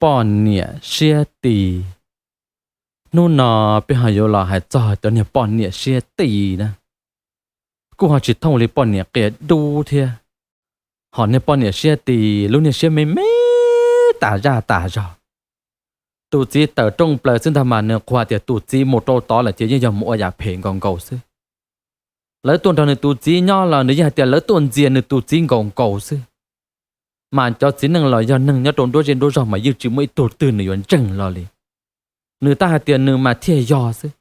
poj niam siab tis. Hnub no peb ho yuav los hais txog cov niag poj niam siab tis na. Kuj ho tsis thooj li poj niam qias dub thiab, ho niag poj niam siab tis lub niag siab me me tas zaj tas zog. Tus txiv tawm rooj plaws xwb ntag mas nws qhuas tias tus txiv mus rau tod lawm ces yeej yog mus ua yam phem nkaus nkaus xwb. Lawv tuaj nrog nws tus txiv nyob los nws yeej hais tias lawv tuaj ntxias nws tus txiv nkaus nkaus xwb. Mas cov txiv neej los yog neeg nyob rau nruab zej nruab zog mas yeej tsis muaj ib tug twg nws yuav ntseeg los li. Nws tab hais tias nws mas thiaj yog xwb.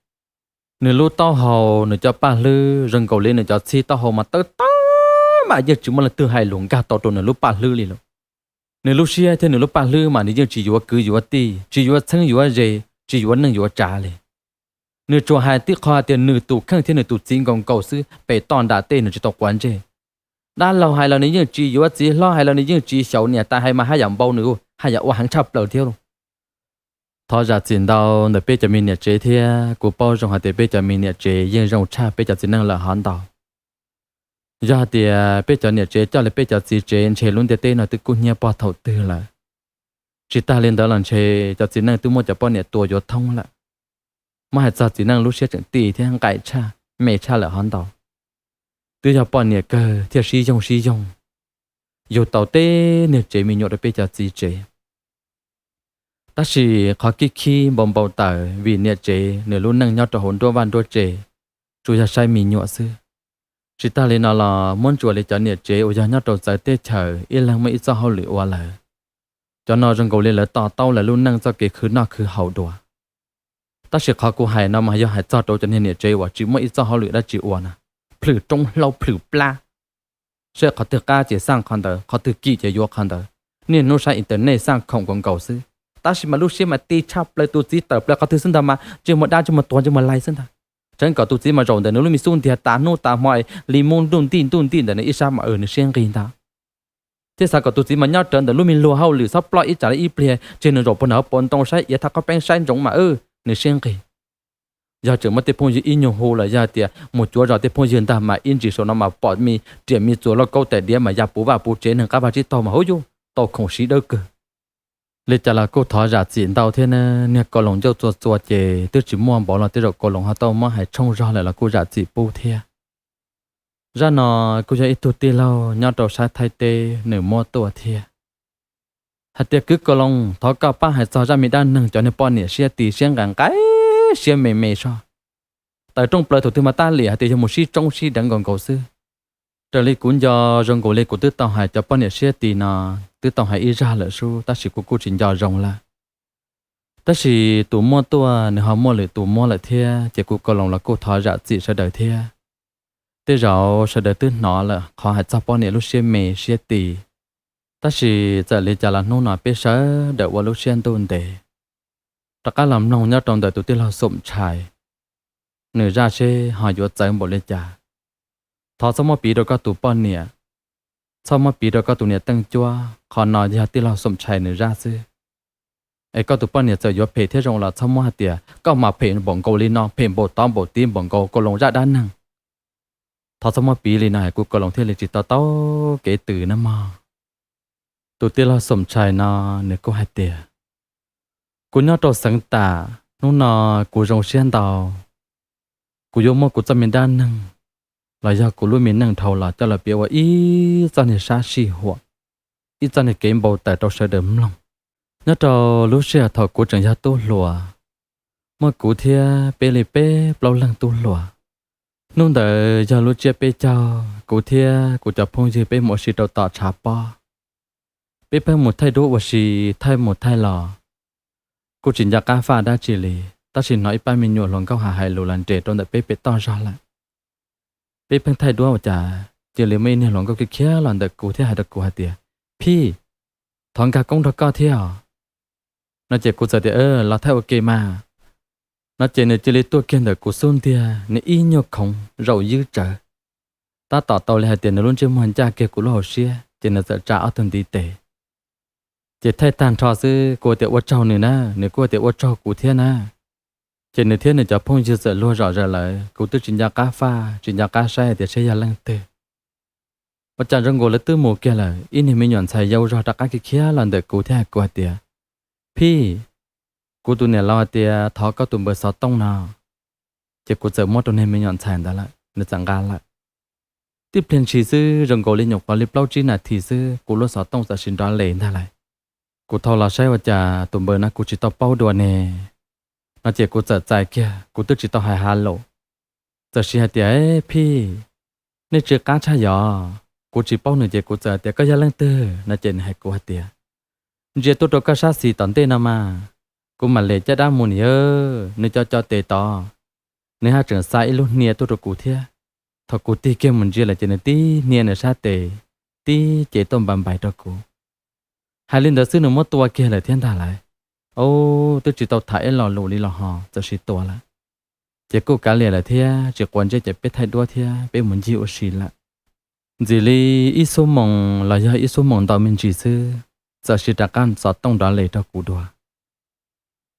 Nws lub taub hau, nws cov paj hlwb zoo nkaus li nws cov txhib taub hau mas tawv tawv mas yeej tsis muaj leej twg hais lus nkag tau rau nws lub paj hlwb li lawm. Nws lub siab thiab nws lub paj hlwb mas nws yeej tsis yuav kwv yuav tij, tsis yuav txheeb yuav ze, tsis yuav neej yuav tsav li. Nws tsuas hais tib qho tias nws tus kheej thiab nws tus txiv nkaus nkaus xwb, pem toj nram tej nws tsis tau quav ntsej. Dab laug hais los nws yeej tsis yuav, txiv hlob hais los nws yeej tsis xyaum, niam tais hais mas haj yam npau nws, haj yam ua heev tshaj plaws thiab lauj. Thov zam txim ntau ntawm peb cov me niam tsev thiab, kuv paub zoo hais tias peb cov me niam tsev yeej zoo tshaj peb cov txiv neej lawm hov ntau. Yog hais tias peb cov niam tsev coj li peb cov txiv tsev ntshe lub ntiaj teb no twb kub hnyiab pog thaum twg lawm. Tsis tag li ntawd los ntshe cov txiv neej twb muab cov poj niam tua yuav thoob lawm. Muab hais txog txiv neej lub siab tseem tis thiab nqaim tshaj, me tshaj lawm hov ntau. Twb yog poj niam kawg thiaj sib yoog sib yoog, yug tau tej niag tsev me nyuam rau peb cov txiv tsev. Tab sis qhov kib khib npau npau taws vim niam tsev nws lub neej nyob rau hauv nruab vaj nruab tsev, tsuas yog saib me nyuam xwb. Tsis tag li no los muab ntsuas li cov niam tsev uas yog nyob rau txawv teb chaws ib leeg muaj ib txoj hauj lwm ua lawm, cov no zoo nkaus li lawv to taub lawv lub neej txoj kev khwv noj khwv haus dua. Tab sis qhov kuv hais no mas yog hais txog rau cov niag niam tsev uas tsis muaj ib txoj hauj lwm dab tsi ua na, plhws roob hlaub plhws plab, saib qhov twg qab ces xaj qhov ntawd, qhov twg kim ces yuav qhov ntawd, niaj hnub saib internet xaj khoom nkaus nkaus xwb. Tab sis mas lub siab mas tis tshaj plaws, tus txiv tawm plaws qhov twg xwb ntag mas ntsej muag dab ntsej muag tuag ntsej muag laig xwb ntag. Tseev kom tus txiv mas zaum ntawm nws lub me xub ntiag tas hnub tas hmo li muab ntuj ntij ntuj ntij ntawm nws ib sab mas nws siab nqig ntag. Thiab xav kom tus txiv mas nyob rawv ntawm lub me luag hauj lwm txhob ploj ib tsam li ib pliag, tseg nws zaum puag nram hauv paus ntoo saib iav thaj qhov peeb saib ntsoov mas nws siab nqig. Yog tseem muaj tej phooj ywg ib nyuag hu los yog tias mus cuav zos tej phooj ywg ntag mas ib ntsis saum no mas pom me riam me txuas lauj kaub tais diav mas ya puv vaj puv tsev neeg qab vaj tsib taug mas hauv yus tau khoom siv dawb kawg. Li cas los kuj thov zam txim ntau thiab na, niag Kau Loos ncauj txua txua ces twb tsis muaj npaum los tej zaum Kau Loos ho tau muab hais tshooj zog lawm los kuj zam txim pub thiab. Zaj no kuj yog ib tug tij laug nyob rau sab Thaib teb nws muab tuaj thiab. Hais tias kwv Kau Loos, thov koj pab hais txog zaj me dab neeg cov niag poj niam siab tis siab nqaim nqaim siab me me soj. Tawm rooj plaws thaum twg mas tab lim hais tias yog mus sib tsoob sib deev nkaus nkaus xwb. Raws li kuv nco zoo nkaus li kuv twb tau hais cov poj niam siab tis no, twb tau hais ib zaj lawm sub, tab sis kuv kuj tsis nco zoo lawm. Tab sis tus muab tuaj nws ho muaj lwm tus muab lawm thiab, ces kuv Kau Loos los kuj thov zam txim sawv daws thiab. Tej zaum sawv daws twb hnov lawm qhov hais txog poj niam lub siab me siab tis. Tab sis txawm li cas los hnub no peb sawv daws ua lub siab ntuj ntev, rov qab los mloog nyob rau ntawm tus tij laug Xom Tshais, nws zaj seb ho yuav txawv npaum li cas. Thov txhob muab piv rau koj tus poj niam, txhob muab piv rau koj tus niam Teej Cuab, qhov no yog tij laug Xom Tshais nws zaj xwb. Es koj tus poj niam txawm yuav phem thiab zoo los txhob muab hais tias koj mas phem npaum nkaus li no, phem npaum tod npaum tid npaum nkaus Kau Loos zaj dab neeg. Thov txhob muab piv li no es kuv Kau Loos thiaj li tsis to taub kev tws na mog. Tus tij laug Xom Tshais no nws kuj hais tias, kuv nyob rau xeev tam, hnub no kuv zoo siab ntau. Kuv yuav muab kuv txoj me dab neeg los yog kuv lub me neej dhau los coj los piav ua ib txoj niag sab sij huam, ib txoj niag kev npau taws rau sawv daws mloog. Nyob rau lub sij hawm thaum kuv tseem yog tub hluas, muaj kuv thiab peb li peb plaub leeg tub hluas. Hnub ntawd yog lub tsiab peb caug, kuv thiab kuv cov phooj ywg peb mus ua si rau tom tshav pob. Peb pheej mus thaij duab ua si, thaij mus thaij los, kuj tsis nco qab faj dab tsi li, tab sis hnov ib pab me nyuam hluas nkauj hais hais lus los nres rau ntawm peb pem toj zog lawm. Peb pheej thaij duab ua cas cia li muaj ib niag hluas nkauj khiav khiav los ntawm kuv thiab hais rau kuv hais tias, phij, thov nkag koob nrog koj thiab os. No ces kuv txawm tias, los thaij ua ke mas. No ces nws cia li tuaj kiag ntawm kuv xub ntiag, nws ib nyuag khoov zaum ywb tsawv, tab tom tau li hais tias nws lub ntsej muag ncaj kiag kuv lub hauv siab ces nws txawm tsa ob tug ntiv tes. Ces thaij tag nrho xwb kuv tias ua tsaug nws na, nws kuj tias ua tsaug kuv thiab na. Ces nws thiab nws cov phooj ywg txawm luag zom zaws lawm, kuv twb tsis nco qab faj tsis nco qab saib hais tias saib yog leej twg. Ua cas zoo nkaus lawv twb mus kiag lawm, ib niag me nyuam ntxhais yau zog rov qab khiav khiav los ntawm kuv thiab hais kuv hais tias, Phij, kuv tus niam laus hais tias thov koj tus npawb xov tooj no. Ces kuv txawm muab rau niag me nyuam ntxhais ntawd lawm, nws txawm nqa lawm. Tib pliag ntshis xwb zoo nkaus li nyuam qhuav li plaub tsib nas this xwb kuv lub xov tooj txawm sis nrov les ntag lais. Kuv thau los saib ua cas tus npawb no kuv tsis tau paub dua ne. No ces kuv txawm txais kiag, kuv twb tsis tau hais ha lus, txawm sis hais tias, Phij, nej tsw qab tshaj yog? Kuv tsis paub nws ces kuv txawm hais tias, Koj yog leej twg? No ces nws hais kuv hais tias, Ntsia tuaj rau koj sab xis tom ntej no mas. Kuv mam lem caj dab mus nws yog, nws co co tes tod, nws haj tseem xa ib lub hnia tuaj rau kuv thiab. Thaum kuv tig kiag mus ntsia lawm ces nws tib hnia nws sab tes, tib cev tuaj npais npais rau kuv. Hais li ntawd xwb nws muab tua kiag lawm thiab ntag lais. Ub, twb tsis tau tham ib lo lus li los ho txawm sis tua lawm. Ces kuj kav liam lawm thiab tsis quav ntsej ces peb thaij duab thiab peb mus ncig ua si lawm. Ntxim li ib xuab moos los yog ib xuab moos ntau me ntsis xwb, txawm sis rov qab xov tooj nrov les rau kuv dua.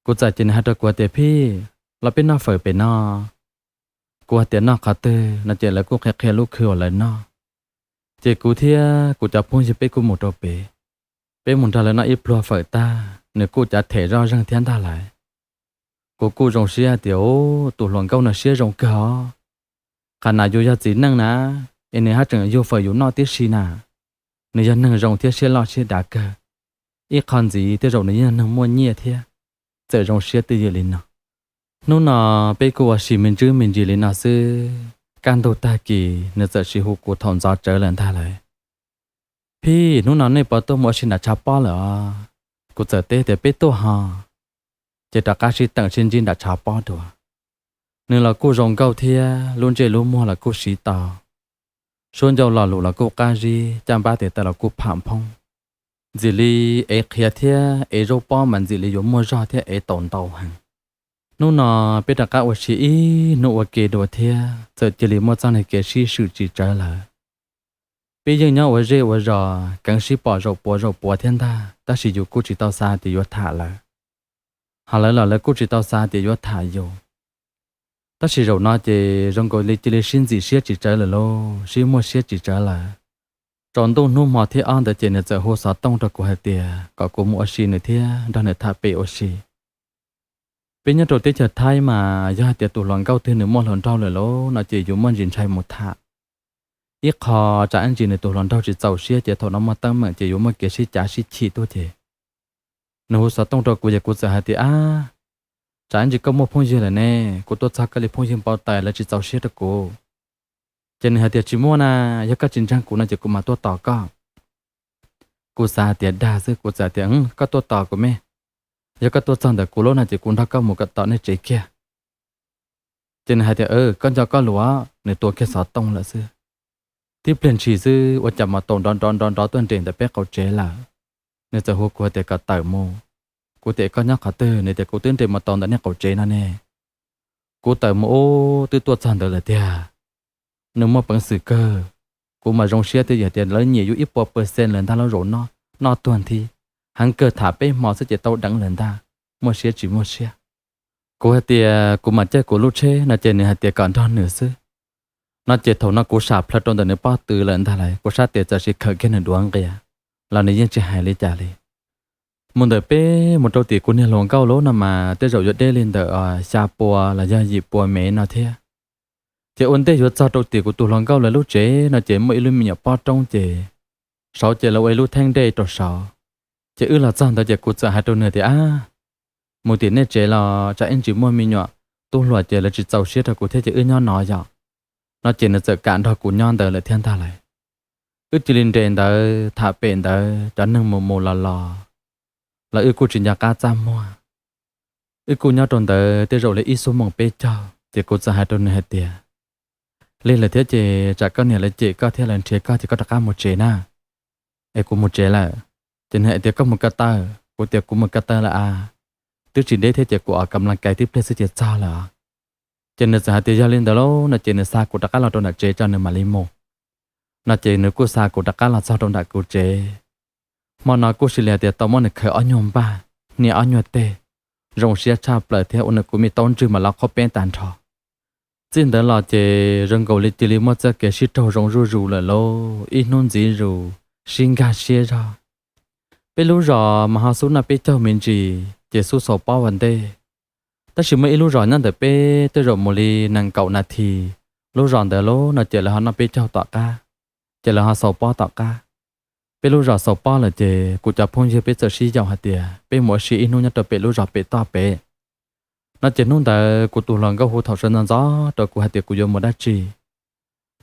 Kuv txawm ces nws hais rau kuv hais tias, Phij, los peb noj fawm pem no. Kuv hais tias, Noj qhov twg? No ces lawv kuj qhia qhia lub khw uas lawv noj. Ces kuv thiab kuv cov phooj ywg peb kuj mus rau pem. Peb mus nrog lawv noj ib pluag fawm tag, nws kuj cav them zoj zeeg thiab ntag lais. Kuv kuj zoo siab hais tias, Ub, tus hluas nkauj no siab zoo kawg os. Qhov nas yus yog txiv neej na, es nws haj tseem yug fawm yus noj tib si na. Nws yog neeg zoo thiab siab loj siab dav kawg. Ib qho ntxiv tej zaum nws yeej yog neeg muaj nyiaj thiab. Txawm zoo siab twj ywm li no. Hnub no peb kuj ua si me ntsis me ntsis li no xwb, kaj ntug tag kis nws txawm sis hu kuv thaum ntxov tsawv lawm ntag lawm, Phij, hnub no nej puas tuaj mus ua si nram tshav pob lawm os? Kuv txawm teb tias, Peb tuaj ho. Ces rov qab sib teem sib ntsib nram tshav pob dua. Nws los kuj zoo nkauj thiab lub ntsej lub muag los kuj siv tau, suab ncauj lo lus los kuj qab zib, caj npab tes taw los kuj pham phoob. Ntxim li ev qhiav thiab ev zaub pob mas ntxim li yuav muaj zog thiab ev tau ntau heev. Hnub no peb rov qab ua si ib hnub ua ke dua thiab txawm cia li muaj txoj niag kev sib swm tsis tsawv lawm. Peb yeej nyob ua zej ua zos keev sib pom zaum puav zaum puav thiab ntag, tab sis yus kuj tsis tau xav tias yuav tham lawv, ho lawv los lawv kuj tsis tau xav tias yuav tham yus. Tab sis zaum no ces zoo nkaus li cia li sib ntxim siab tsis tsawv lawm lauj, sib muaj siab tsis tsawv lawm. Tsaus ntuj hnub hmo thib ob ntawd ces nws txawm hu xov tooj rau kuv hais tias kom kuv mus ua si nws thiab nrog nws tham pem ua si. Peb nyob rau teb chaws Thaib mas yog hais tias tus hluas nkauj twg nws muaj hluas nraug lawm lauj no ces yus muaj ntsis ntshai mus tham. Ib qho tsam ib ntsis nws tus hluas nraug tsis txaus siab ces thaum no muaj teeb meem ces yuav muaj kev sib cav sib chim tuaj ces. Nws hu xov tooj rau kuv ces kuv txawm hais tias, Ab, tsam ib ntsis koj muaj phooj ywg lawm ne, kuv tuaj txog koj li phooj ywg npau taws lawv tsis txaus siab rau kuv. Ces nws hais tias, Tsis muaj na, yog koj tsis ntseeg kuv no ces kuv mam tuaj tos koj. Kuv xav hais tias dag xwb kuv txawm tias, Koj tuaj tos kuv me, yog koj tuaj txog ntawm kuv lub no ces kuv nrog koj mus kom tom nej tsev kiag. Ces nws hais tias, Koj nco koj lus. Nws tua kiag xov tooj lawm xwb. Tib pliag ntshis xwb ua cas mas tau nrov nrov nrov nrov tuaj nres ntawm peb qaum tsev lawm. Nws txawm hu kuv hais tias kom tawm mus. Kuv tias, Koj nyob qhov twg? Nws tias, Kuv twb nres mus tau ntawm nej qaum tsev no ne. Kuv tawm mus ub twb tuaj txog ntawd lawm tiag. Nws muaj peev xwm kawg. Kuv mas zoo siab twj ywm tias lawv nyiam yus ib puas percent lawm ntag lauj zaum no, noj tuag nthi. Heev kawg tham peb hmo xwb ces tau deev lawm ntag, muaj siab tsis muaj siab. Kuv hais tias kuv mam caij kuv lub tsheb no ces nws hais tias kom nrog nws xwb. No ces thaum no kuv sam plhaw rau ntawm nws pob tw lawm ntag lauj, kuv sab tes txawm sis khawm kiag nws duav nqia, los nws yeej tsis hais li cas li. Mus ntawm peb mus rau tim kuv niag hluas nkauj lub no mas tej zaum yuav deb li ntawm xya pua los yog yim pua mev no thiab. Ces ua ntej yuav txog rau tim kuv tus hluas nkauj lawv lub tsev no ces muaj ib lub me nyuam pob roob ces saud ces lawv ua ib lub theeb dej rau saud. Ces wb los txog ntawd ces kuv txawm hais rau nws tias, Ab, mus tim nej tsev los tsam ib ntsis muaj me nyuam tub hluas ces lawv tsis txaus siab rau kuv thiab ces wb nyob no yom. No ces nws txawm kam nrog kuv nyob ntawd lawm thiab ntag lauj. Wb cia li nres ntawd tham pem ntawd cov neeg mus mus los los, los wb kuj tsis nco qab txaj muag. Wb kuj nyob rau ntawd tej zaum li ib xuab moos peb caug ces kuv txawm hais rau nws hais tias, Lig lawm thiab ces tsam koj niam lawv cem koj thiab lawv nrhiav koj ces koj rov qab mus tsev na. Es kuv mus tsev lawm. Ces nws hais tias, Koj mus ko taw? Kuv tias, Kuv mus ko taw lawm as, twb tsis deb thiab ces kuv os kam las kais tib pliag xwb ces txog lawm. Ces nws txawm hais tias, Yog li ntawd lauj, no ces nws xa kuv rov qab los rau nram tsev tso nws mam li mus. No ces nws kuj xa kuv rov qab los txog rau nram kuv tsev. Hmo no kuj sis li hais tias tau muab nws khaws ob nyuag npag, hnia ob nyuag teg, zoo siab tshaj plaws thiab ua nws kuv me taub ntswg mas lov qhob peb tag nrho. Txij ntawd los ces zoo nkaus li cia li muaj txoj kev sib raug zoo zuj zus lawm lauj, ib hnub ntxiv zus, sib nkag siab zog. Peb lub zos mas ho xub noj peb caug me ntsis ces xub xaus pob ua ntej. Tab sis muaj ib lub zos nyob ntawm peb tej zaum mus li nees nkaum nas this, lub zos ntawd lub no ces lawv ho noj peb caug tom qab, ces lawv ho xaus pob tom qab. Peb lub zos xaus pob lawm ces kuv cov phooj ywg peb txawm sib yaum hais tias peb mus ua si ib hnub nyob rau pem lub zos pem toj pem. No ces hnub ntawd kuv tus hluas nkauj hu thaum sawv ntxov ntxov rau kuv hais tias kuv yuav mus dab tsi.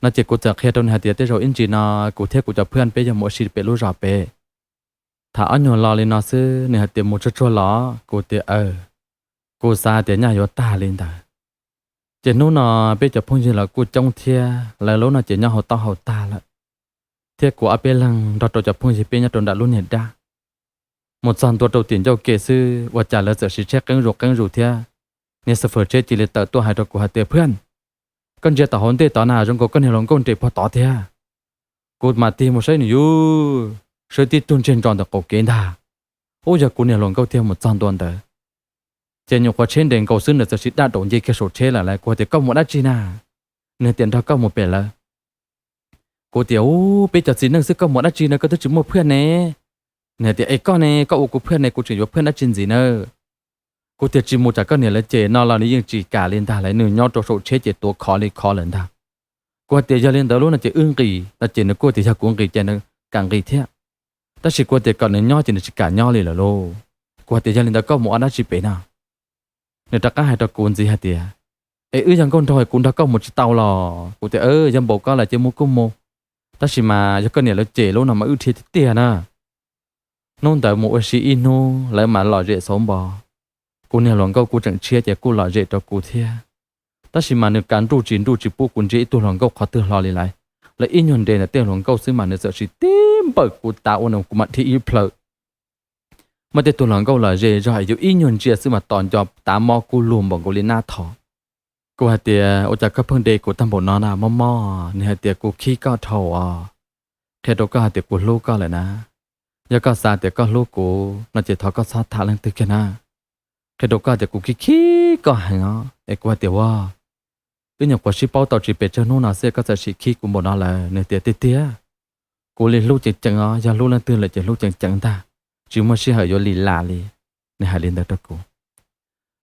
No ces kuv txawm qhia rau nws hais tias tej zaum ib ntsis no kuv thiab kuv cov phooj ywg peb yuav mus ua si pem lub zos pem. Tham ob nyuag lo li no xwb nws hais tias mus tsuag tsuag los? Kuv tias aw, kuv xav tias nyaj yuav tag li ntawd. Ces hnub no peb cov phooj ywg los kuj coob thiab, lawv lub no ces nyob hauv taub hau tag lawm, thiab kuv ob peb leeg nrog rau cov phooj ywg peb nyob rau nram lub niag dab. Mus txog ntua rau tim ncauj ke xwb ua cas lawv txawm siv tsheb qeeb zus qeeb zus thiab, niag xo fawm tsheb cia li tawm tuaj hais rau kuv hais tias phooj ywg, koj ntsia tom hauv ntej tod na zoo nkaus koj niag hluas nkauj nres puag tod tiag. Kuv mam tig mus saib nws yus sawv tib tug ntseg ntsos ntawm qaum kev ntag. Ub yog kuv niag hluas nkauj tiag mus txog ntua ntawd. Ces nyuam qhuav tsheb nres nkaus xwb nws txawm siv dab daum nce kiag saum tsheb lawm lauj, kuv hais tias koj mus dab tsi na? Nws tias nrog koj mus pem lawv. Kuv tias ub peb cov txiv neej xwb koj mus dab tsi na koj twb tsis muaj phooj ywg ne? Nws hais tias es koj ne, koj ua kuv phooj ywg ne kuv tseem yuav phooj ywg dab tsi ntxiv na? Kuv tias tsis mus tsam koj niam lawv cem no los nws yeej tsis kam li ntag lauj, nws nyob rau saum tsheb ces tuav khov li khov lawm ntag. Kuv hais tias yog li ntawd lub no ces wb nqis no ces nws kuj tias yog kuv nqis ces nws kam nqis thiab. Tab sis kuv tias kom nws nyob ces nws tsis kam nyob li lawm lauj. Kuv hais tias yog li ntawd koj mus ua dab tsi pem no? Nws rov qab hais rau kuv ntxiv hais tias es wb yog nkauj nraug kuv nrog koj mus tsis tau los? Kuv tias yog npaum koj lawm ces mus kuj mus, tab sis mas yog koj niam lawv cem lub no mas wb dhia tiag tiag na. Hnub ntawd mus ua si ib hnub lawv mas lom zem xauv npo. Kuv niag hluas nkauj kuj tseem tshiab ces kuj lom zem rau kuv thiab. Tab sis mas nws kav nruj tsis nruj tsis pub kuv ntsia ib tug hluas nkauj qhov twg hlo li lauj. Lawv ib nyuag nres ntawm tej hluas nkauj xwb mas nws txawm siv tib npawm kuv tav ua rau kuv mam dhia ib plhaw. Muaj tej tug hluas nkauj lom zem zog es yus ib nyuag ntsia xwb mas tos nco tav mob kub lug npaum nkaus li nab thov. Kuv hais tias ua cas koj pheej de kuv tag npaum no na mob mob? Nws hais tias kuv khib koj dhau os. Qhia rau koj hais tias kuv hlub koj lawm na. Yog koj xav tias koj hlub kuv no ces thov koj txhob tham leej twg kiag na. Qhia rau koj tias kuv khib khib koj heev os. Es kuv hais tias ua, twb nyuam qhuav sib paub tau tsis pes tsawg hnub no xwb koj txawm sim khib kuv npaum no lawm. Nws tias tiag tiag, kuv li hlub ceev ceev os, yog hlub leej twg lawm ces hlub ceev ceev ntag, tsis muaj sij hawm yuav lim lam li. Nws hais li ntawd rau kuv.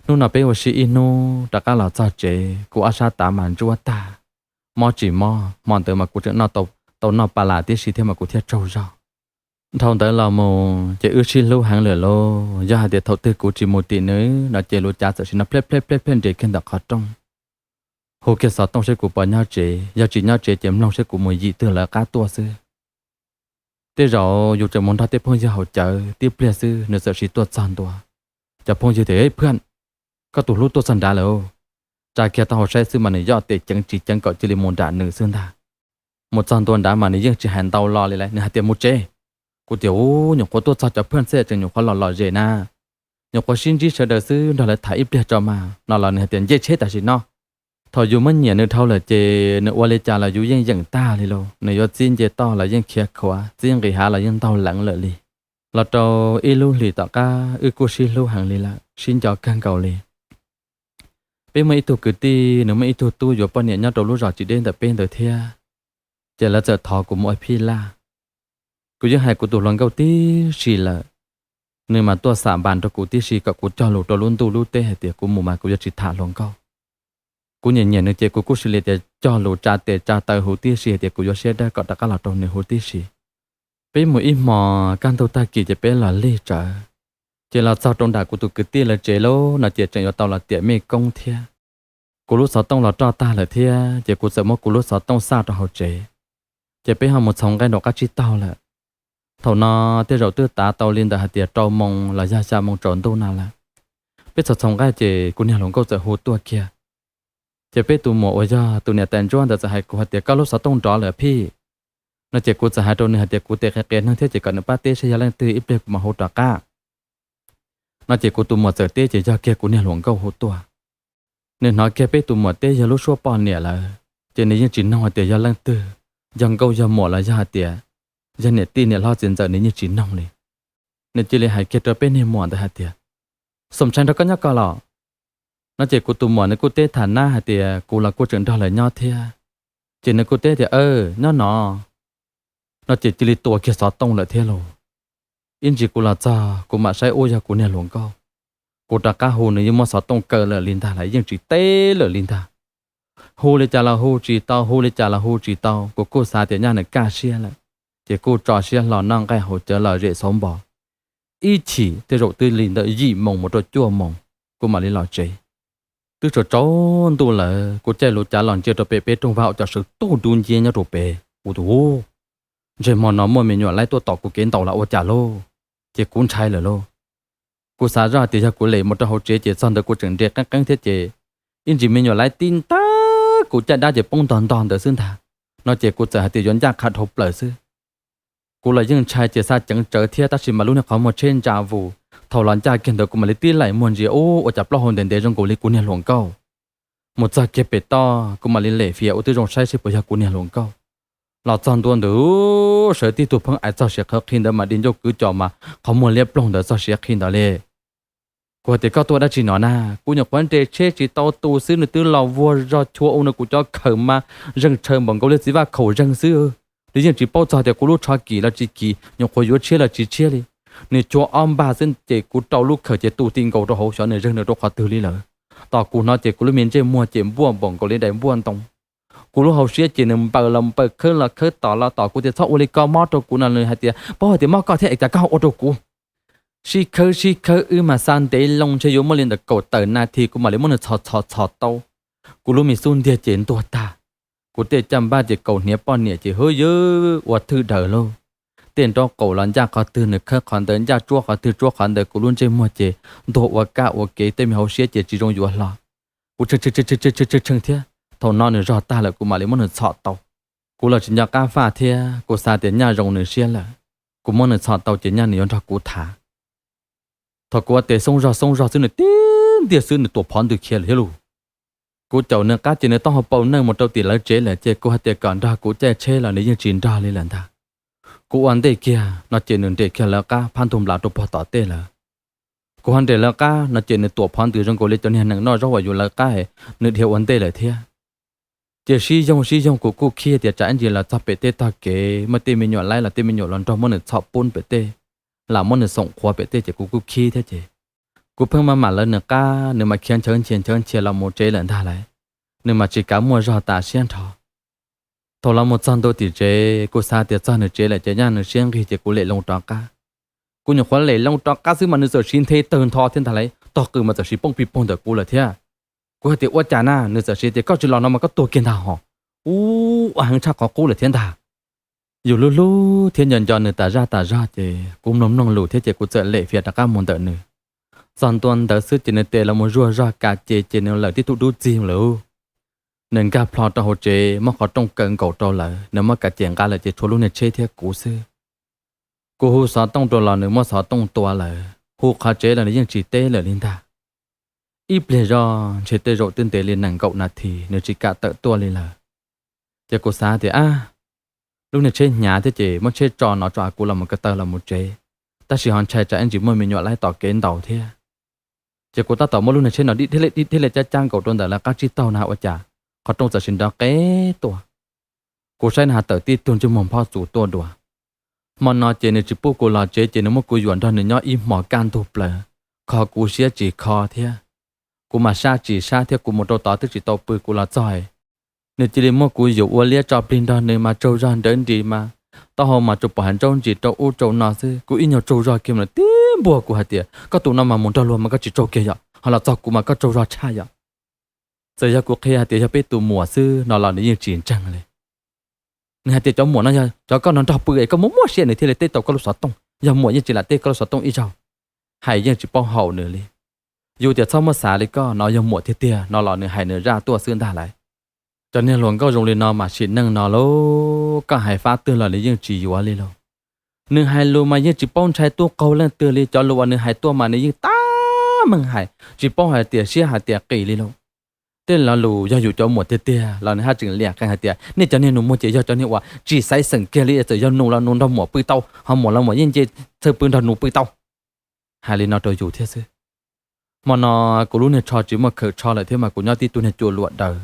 Hnub no peb ua si ib hnub rov qab los txog tsev kuv ob sab tav mas ntsuab tag, mob tsis mob, hmo ntawd mas kuv tseem noj tau noj pa las tib si thiab mas kuv thiaj tsaug zog. Dhau ntawd los mus ces wb sib hlub heev lawm lauj, yog hais tias thaum twg kuv tsis mus tim nws no ces lub cav txawm sim no plej plej plej plej nres kiag ntawm qhov rooj, hu kiag xov tooj saib kuv puas nyob tsev, yog tsis nyob tsev ces mloog saib kuv mus yim twg lawv qab tuaj xwb. Tej zaum yus tseem mus nrog tej phooj ywg haus cawv tib pliag xwb nws txawm sim tuaj txog ntua. Cov phooj ywg tias phooj ywg, koj tus hlub tuaj txog nrad lawm. Tsa kiag taub hau saib xwb mas nws yoj tes ceev tsis ceev kom cia li mus nram nws xwb ntag. Mus txog ntua nrad mas nws yeej tsis hais ntau lo li lawm, nws hais tias mus tsev. Kuv tias ub, nyuam qhuav tuaj txog cov phooj ywg xwb tseem nyuam qhuav los lom zem na, nyuam qhuav sib ntsib sawv daws xwb nrog lawv tham ib pliag tso mas no los nws hais tias nce tsheb tam sim no. Thaum yus muab nyiam nws dhau lawm ces nws ua li cas los yus yeej yeem tag li lauj, nws yuav txib nce toj los yeej khiav khuav, txib nqis hav los yeej ntaug leev lawm li. Los rau ib lub hlis tom qab wb kuj sib hlub heev li lawm, sib nco kawg nkaus li. Peb muaj ib tug kwv tij, nws muaj ib tug tub yuav poj niam nyob rau lub zos tsis deb ntawm peb ntawd thiab, ces lawv txawm thov kuv mus ua phij laj. Kuv yeej hais kuv tus hluas nkauj tib si lawm, nws mas tuaj xam npas rau kuv tib si kom kuv cog lus rau lub ntuj lub teb hais tias kuv mus mas kuv yuav tsis tham hluas nkauj. Kuv nyiam nyiam nws ces kuv kuj xws li tias cog lus tsa tes tsa taw huv tib si hais tias kuv yuav siab dawb kom rov qab los rau nws huv tib si. Peb mus ib hmos kaj ntug tag kis ces peb los lig tsawv, ces los txog rau nram kuv tus kwv tij lawv tsev lauj no ces tseem yuav tau los tiam mej koob thiab. Kuv lub xov tooj los roj tag lawm thiab ces kuv txawm muab kuv lub xov tooj xaj rau hauv tsev, ces peb ho mus txhoov nqaij nraum qab tsib taug lawm. Thaum no tej zaum twb tav tau li ntawm hais tias rau moos los yog xya moos tsaus ntuj no lawm. Peb txhoov txhoov nqaij ces kuv niag hluas nkauj txawm hu tuaj kiag. Ces peb tus muam uas yog tus niam tais ntsuab ntawd txawm hais kuv hais tias koj lub xov tooj nrov lawm phij. No ces kuv txawm hais rau nws hais tias kuv tes qias qias neeg thiab ces kom nws pab teb saib yog leej twg ib pliag kuv mam hu rov qab. No ces kuv tus muam txawm teb ces yog kiag kuv niag hluas nkauj hu tuaj. Nws hnov kiag peb tus muam teb yog lub suab poj niam lawm, ces nws yeej tsis noog hais tias yog leej twg, yog nkauj yog muam los yog hais tias yog niam tij niam hlob txiv ntxawm nws yeej tsis noog li. Nws cia li hais kiag rau peb niag muam ntawd hais tias, xom ntshai nrog koj nyob ko los? No ces kuv tus muam nws kuj teb tham nab hais tias kuv los kuj tseem nrog lawv nyob thiab, ces nws kuj teb tias aw, nyob no. No ces cia li tua kiag xov tooj lawm thiab lauj. Ib ntsis kuv los txog kuv mam saib ub yog kuv niag hluas nkauj. Kuv rov qab hu nws yeej muab xov tooj kaw lawm li ntag lawm, yeej tsis teb lawm li ntag. Hu li cas los hu tsis tau, hu li cas los hu tsis tau, kuv kuj xav tias nyaj nws kaj siab lawm, ces kuj tso siab hlo noj nqaij haus cawv los zem xauv npo. Ib chim tej zaum twb li ntawm yim moos mus rau cuaj moos, kuv mam li los tsev. Twb tsaus tsaus ntuj lawm, kuv caij lub cav los ntsia rau pem peb rooj vag ua cas sawv tuj dub nciab nyob rau pem. Kuv tias, Ub, ntshe hmo no muaj me nyuam laib tuaj tom kuv kev ntaus los ua cas lauj? Ces kuv ntshai lawm lauj. Kuv xav zoj tias yog kuv lem mus rau hauv tsev ces txog ntawd kuv tseem nres qeeb qeeb thiab ces ib ntsis me nyuam laib tib ntag kuv caj dab ces poob ntog ntog ntawd xwb ntag. No ces kuv txawm hais tias yuav ncaj qha dhau plaws xwb. Kuv los yeej ntshai ces xav ceev tsawv thiab tab sis mas lub niag qhov muag tsheb ntsa vus, thaum los ncaj kiag ntawd kuv mam li tib laim muag ntsia ub ua cas plaub hau ntev ntev zoo nkaus li kuv niag hluas nkauj. Mus txog kiag pem toj kuv mam li lem fias ua twb zoo saib seb puas yog kuv niag hluas nkauj. Los txog ntua ntawd sawv tib tug pheej ais txog siav qhawv qhi ntawd mas di ncauj kwv cos mas qhov muag liab ploog ntawd txog siav qhi ntawd li. Kuv hais tias koj tuaj dab tsi no na? Kuv nyuam qhuav nres tsheb tsis tau tu xwb nws twb los vuag zog chua ua no kuv cov khaws mas zeeg tshaw npaum nkaus li txiv vaj khaum zeeg xwb. Nws yeej tsis paub txog tias kuv lub tsho kim los tsis kim, nyuam qhuav yuav tshiab los tsis tshiab li. Nws chua ob npag xwb ces kuv rau lub khaws ces tu ti nkaus rau hauv xyov nws zeeg nws rau qhov twg li lawm. Tos kuv hnov ces kuv lub me ntsej muag ces npuaj npaum nkaus li daim npuaj ntoo. Kuv lub hauv siab ces nws npaws los npaws khawb los khawb tom los tom kuv tias txhob ua li ko mob rau kuv no nws hais tias paub hais tias mob koj thiab es cas koj ho ua rau kuv. Sib khawb sib khawb wb mas xa ntev loo ntshe yuav muaj li ntawm kaum tawm nas this kuv mam li muab nws txhos txhos txhos tau. Kuv lub me xub ntiag ces ntuag tag. Kuv tej caj npab ces kaum hniav poj niam ces hwb ywb ua thwj daws lauj. Tej nraub qaum los ncaj qhov twg nws khawb qhov ntawd, ncaj tsuab qhov twg tsuab qhov ntawd, kuv lub ntsej muag ces ntuag ua kaj ua kev, tej me hauv siab ces tsis zoo yuav hlo. Kuv tshee tshee thiab, thaum no nws zog tag lawm kuv mam li muab nws txhom tau. Kuv los tsis nco qab faj thiab kuv xav tias nyaj zoo nws siab lawm, kuv muab nws txhom tau ces nyaj nws yuav nrog kuv tham. Thaum kuv ua tes xoob zog xoob zog xwb nws tib ntiag xwb nws tuam phov ntws khiav lawm thiab lauj. Kuv caum nws qab ces nws taub hau paus neej mus rau tim lawv tsev lawm ces kuv hais tias kom nrog kuv caij tsheb los nws yeej tsis nrog li lawm ntag. Kuv ua ntej kiag no ces nws nres kiag lawv qab phab ntug nplas rau puag tom tej lawm. Kuv ho nres lawv qab no ces nws tuam phov ntws zoo nkaus li cov niag nees noj zaub uas yus lawv qab, nws dhia ua ntej lawm thiab. Ces sib yoog sib yoog kuv kuj khib tias tsam ib ntsis los txog pem tej tog kev muaj tej me nyuam laib los tej me nyuam los nrog muab nws txhom pub pem tej, lam muab nws xoom qhuav pem tej ces kuv kuj khib thiab ces kuv pheej maj mam lawv nws qab nws mas khiav nchawv nchia nchawv nchia los mus tsev lawm ntag lauj. Nws mas tsis kav muaj zog tas siab nrho. Thaum los mus txog ntua tim tsev kuv xav tias txog nws tsev lawm ces nyaj nws siab nqig ces kuv lem loo rov qab. Kuv nyuam qhuav lem loo rov qab xwb mas nws txawm siv nthe tawg ntho thiab ntag lauj, tog qws mas txawm siv poob pig poog ntawm kuv lawm thiab. Kuv hais tias ua cas na, nws txawm siv tias koj tsis los no mas koj tuag kiag ntag hos. Ub, ua heev tshaj qhov qub lawm thiab ntag. Yus hlub hlub thiab nco nco nws tas zaj tas zog ces kuv mloog mloog lus thiab ces kuv txawm lem fias rov qab mus ntawm nws. Txog ntua ntawd xwb ces nws tes los mus zuag zog kas ces ces nws lawm tib tug dub txig lawm. Nws nkag plho rau hauv tsev muab qhov rooj kaw nkaus rau lawm, nws muab kas ces nqa lawm ces tshuav lub niag tsheb thiab kuv xwb. Kuv hu xov tooj rau los nws muab xov tooj tua lawm, hu qhov tsev los nws yeej tsis teb lawm li ntag. Ib pliag zog ntshe tej zaum twb ntev li nees nkaum nas this nws tsis kam tawm tuaj li lawm. Ces kuv xav tias a, lub niag tsheb hnyav thiab ces muab tsheb tso no tso kuv los mus ko taw los mus tsev, tab sis ho ntshai tsam ib ntsis muaj me nyuam laib tom kev ntaus thiab. Ces kuv tab tom muab lub niag tsheb no dim thiab li dim thiab li cab cab nkaus rau ntawm lawv qab tsib taug na ua cas qhov rooj txawm sis nrov qev tuaj. Kuv saib nws ho tawm tib tug ntsej muag phob txus tuaj dua. Hmo no ces nws tsis pub kuv los tsev ces nws muab kuv yuam nrog nws nyob ib hmos kaj ntug plaws, kho kuv siab tsis kho thiab. Kuv mas sab tsis sab thiab kuv mus rau tod twb tsis tau pw kuv los txog, nws cia li muab kuv yuam ua liab tso plig nrog nws mas tsaug zog nrawv nris mas taub hau mas tsuas pom hav ntsaub ntsis rau ub rau no xwb. Kuv ib nyuag tsaug zog kiag mas nws tib npuaj kuv hais tias koj tus no mas mus nrog luag mas koj tsis tsaug kiag yom, ho los txog kuv mas koj tsaug zog tshaj yom. Txawm yog kuv qhia hais tias yog peb tus muam xwb no los nws yeej tsis ntseeg li. Nws hais tias cov muam no yog cov koj no nrog pw es koj muaj muaj siab nws thiaj li teb tau koj lub xov tooj, yog muam yeej tsis lam teb koj lub xov tooj ib zaug. Hais yeej tsis paub haum nws li. Yus tias txhob muab xav li koj no yog muam tiag tiag no los nws hais nws zaj tuaj xwb ntag lauj. Cov niag hluas nkauj zoo li no mas sim neej no lauj, koj hais fab twg los nws yeej tsis yuav li lauj. Nws hais lus mas yeej tsis paub ntshai tub qaug leej twg li, cov lus uas nws hais tuaj mas nws yeej tab meeg hais, tsis paub hais tias siab hais tias qis li lauj. Tej lo lus yog yus cov muam tiag tiag los nws haj tseem liam qee hais tias nej cov niag nus muag ces yog cov niag uas tsis xaiv xeem kiag li, txawm yog nus los nus nrog muam pw tau, ho muam los muam yeej nce txawj pw nrog nus pw tau. Hais li no rau yus thiab xwb. Hmo no kuv lub niag tsho tsis muaj khawm tsho lawm thiab mas kuv nyob tib tug niag cua luam daws,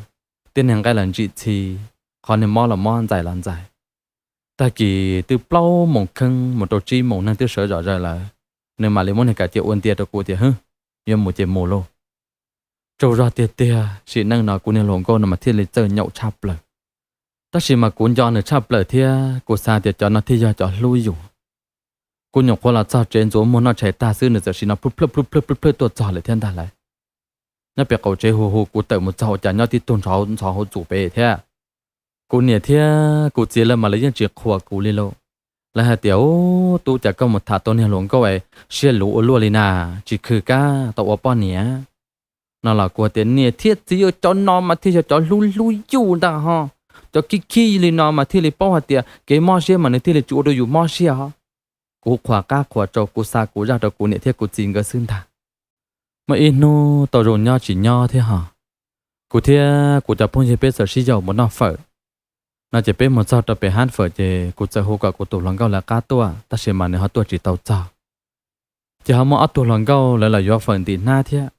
tib niag nqaij los ntsim txhi, qhov niag mob los mob ntxais los ntxais. Tag kis twb plaub moos kheeb mus rau tsib moos neeg twb sawv zom zaws lawm, nws mam li muab niag kav cia ua ntia rau kuv tias, Hwb, yuav mus ces mus lauj. Tsaug zog tiag tiag, sim neej no kuv niag hluas nkauj no mas thiaj li txawj nyaum tshaj plaws. Tab sis mas kuv nco nws tshaj plaws thiab kuv xav tias cov no thiaj yog cov hlub yus. Kuv nyuam qhuav los txog tsev ntxuav muag noj tshais tag xwb nws txawm sim no plhwj plhwj plhwj plhwj plhwj tuaj txog lawm thiab ntag lauj. Nyob pem qaum tsev hu hu kuv tawm mus txog ua cas nyob tib tug ntxhov ntxhov hauv txus pem thiab. Kuv niam thiab kuv txiv lawv mas lawv yeej tsis qhuas kuv li lauj. Lawv hais tias, Ub, tub, cas koj mus tham tau niag hluas nkauj es siab luv ua luaj li na, tsis khw kab tau ua poj niam no los kuv tias, Niam thiab txiv, cov no mas thiaj yog cov hlub hlub yus ntag ho. Cov khib khib li no mas thiaj li paub hais tias kev mob siab mas nws thiaj li tsis ua rau yus mob siab ho. Kuv qhuas qab qhuas rau, kuv xa kuv zaj rau kuv niam thiab kuv txiv nkawd xwb ntag. Muaj ib hnub tau zoo nyob tsis nyob thiab ho, kuv thiab kuv cov phooj ywg peb txawm sib yaum mus noj fawm no ces peb mus txog rau pem hab fawm ces kuv txawm hu kom kuv tus hluas nkauj lawv qab tuaj tab sis mas nws ho tuaj tsis tau txog. Ces ho muaj ob tug hluas nkauj lawv los yuav fawm ntim hnab thiab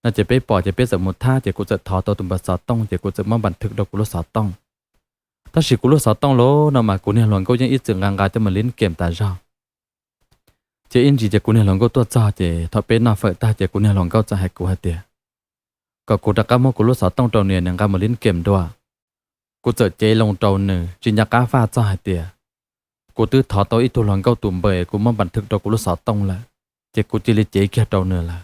no ces peb pom ces peb txawm mus thab ces kuv txawm thov tau tus npawb xov tooj ces kuv txawm muab npas thwm rau kuv lub xov tooj. Tab sis kuv lub xov tooj los no mas kuv niag hluas nkauj yeej ib txwm nqa nqa cov mas li kem tas zog. Ces ib ntsis ces kuv niag hluas nkauj tuaj txog ces thaum peb noj fawm tag ces kuv niag hluas nkauj txawm hais kuv hais tias kom kuv rov qab muab kuv lub xov tooj rau nws, nws nqa mas li kem dua. Kuv txawm cev loo rau nws tsis nco qab faj txog hais tias kuv twb thov tau ib tug hluas nkauj tus npawb kuv muab npas thwm rau kuv lub xov tooj lawm, ces kuv cia li cev kiag rau nws lawm.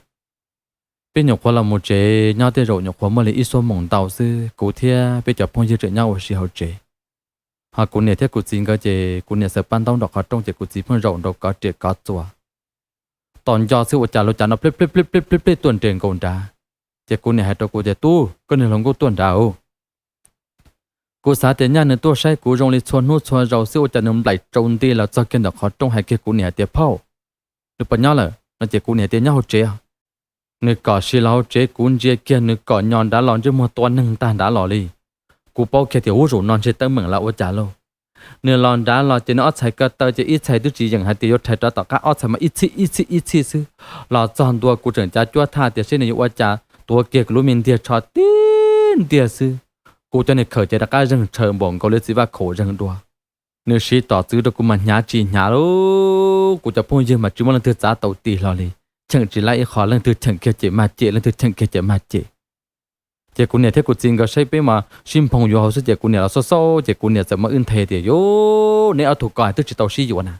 Peb nyuam qhuav los mus tsev nyob tej zaum nyuam qhuav muaj li ib xuab moos ntau xwb, kuv thiab peb cov phooj ywg tseem nyob ua si hauv tsev. Ho kuv niam thiab kuv txiv nkawd ces kuv niam xaws paj ntaub nram qhov rooj ces kuv txiv pheej zaum nraud kov riam kov txuas. Tos nco xwb ua cas lub cav no pleb pleb pleb pleb pleb pleb tuaj nres nkaus nrad. Ces kuv niam hais rau kuv tias, Tub, koj niag hluas nkauj tuaj nrad os. Kuv xav tias nyaj nws tuaj saib kuv zoo li txhua hnub txhua zaus xwb ua cas nws nplaim tsaus nti los txog kiag ntawm qhov rooj hais kiag kuv niam tias, Phauj, nws puas nyob lawm no? Ces kuv niam tias, Nyob hauv tsev. Nws kom sim los hauv tsev kuv ntsia kiag nws kom nyo nrad los ntsej muag tua neeg ntag nrad los li. Kuv paub kiag tias ub, zaum no ntshe teeb meem lawm ua cas lauj. Nws los nrad los ces nws ob txhais ko taw ces ib txhais twb tsis yeem hais tias yuav rhais rov tom qab, ob txhais mas ib txhij ib txhij ib txhij xwb. Los txog ntua kuv tseem cav cuab thaj tias seb nws yuav ua cas, tuav kiag kuv lub me ntiag tsho tib ntiag xwb. Kuv cov niag khawm ces rov qab zeeg tshaw npaum nkaus li txiv vaj khaum zeeg dua. Nws siv tom txwv rau kuv mas hnyav tsis hnyav lauj, kuv cov phooj ywg mas tsis muaj leej twg txav tau ti hlo li. Cheem tsis laib ib qho, leej twg cheem kiag ces mag cem, leej twg cheem kiag ces mag cem. Ces kuv niam thiab kuv txiv nkawd saib peb mas sib nphoo yuav hauv xwb ces kuv niam los xauj xauj ces kuv niam txawm muab wb nthe tias, Yuav, neb ob tug ko twb tsis tau sib yuav na.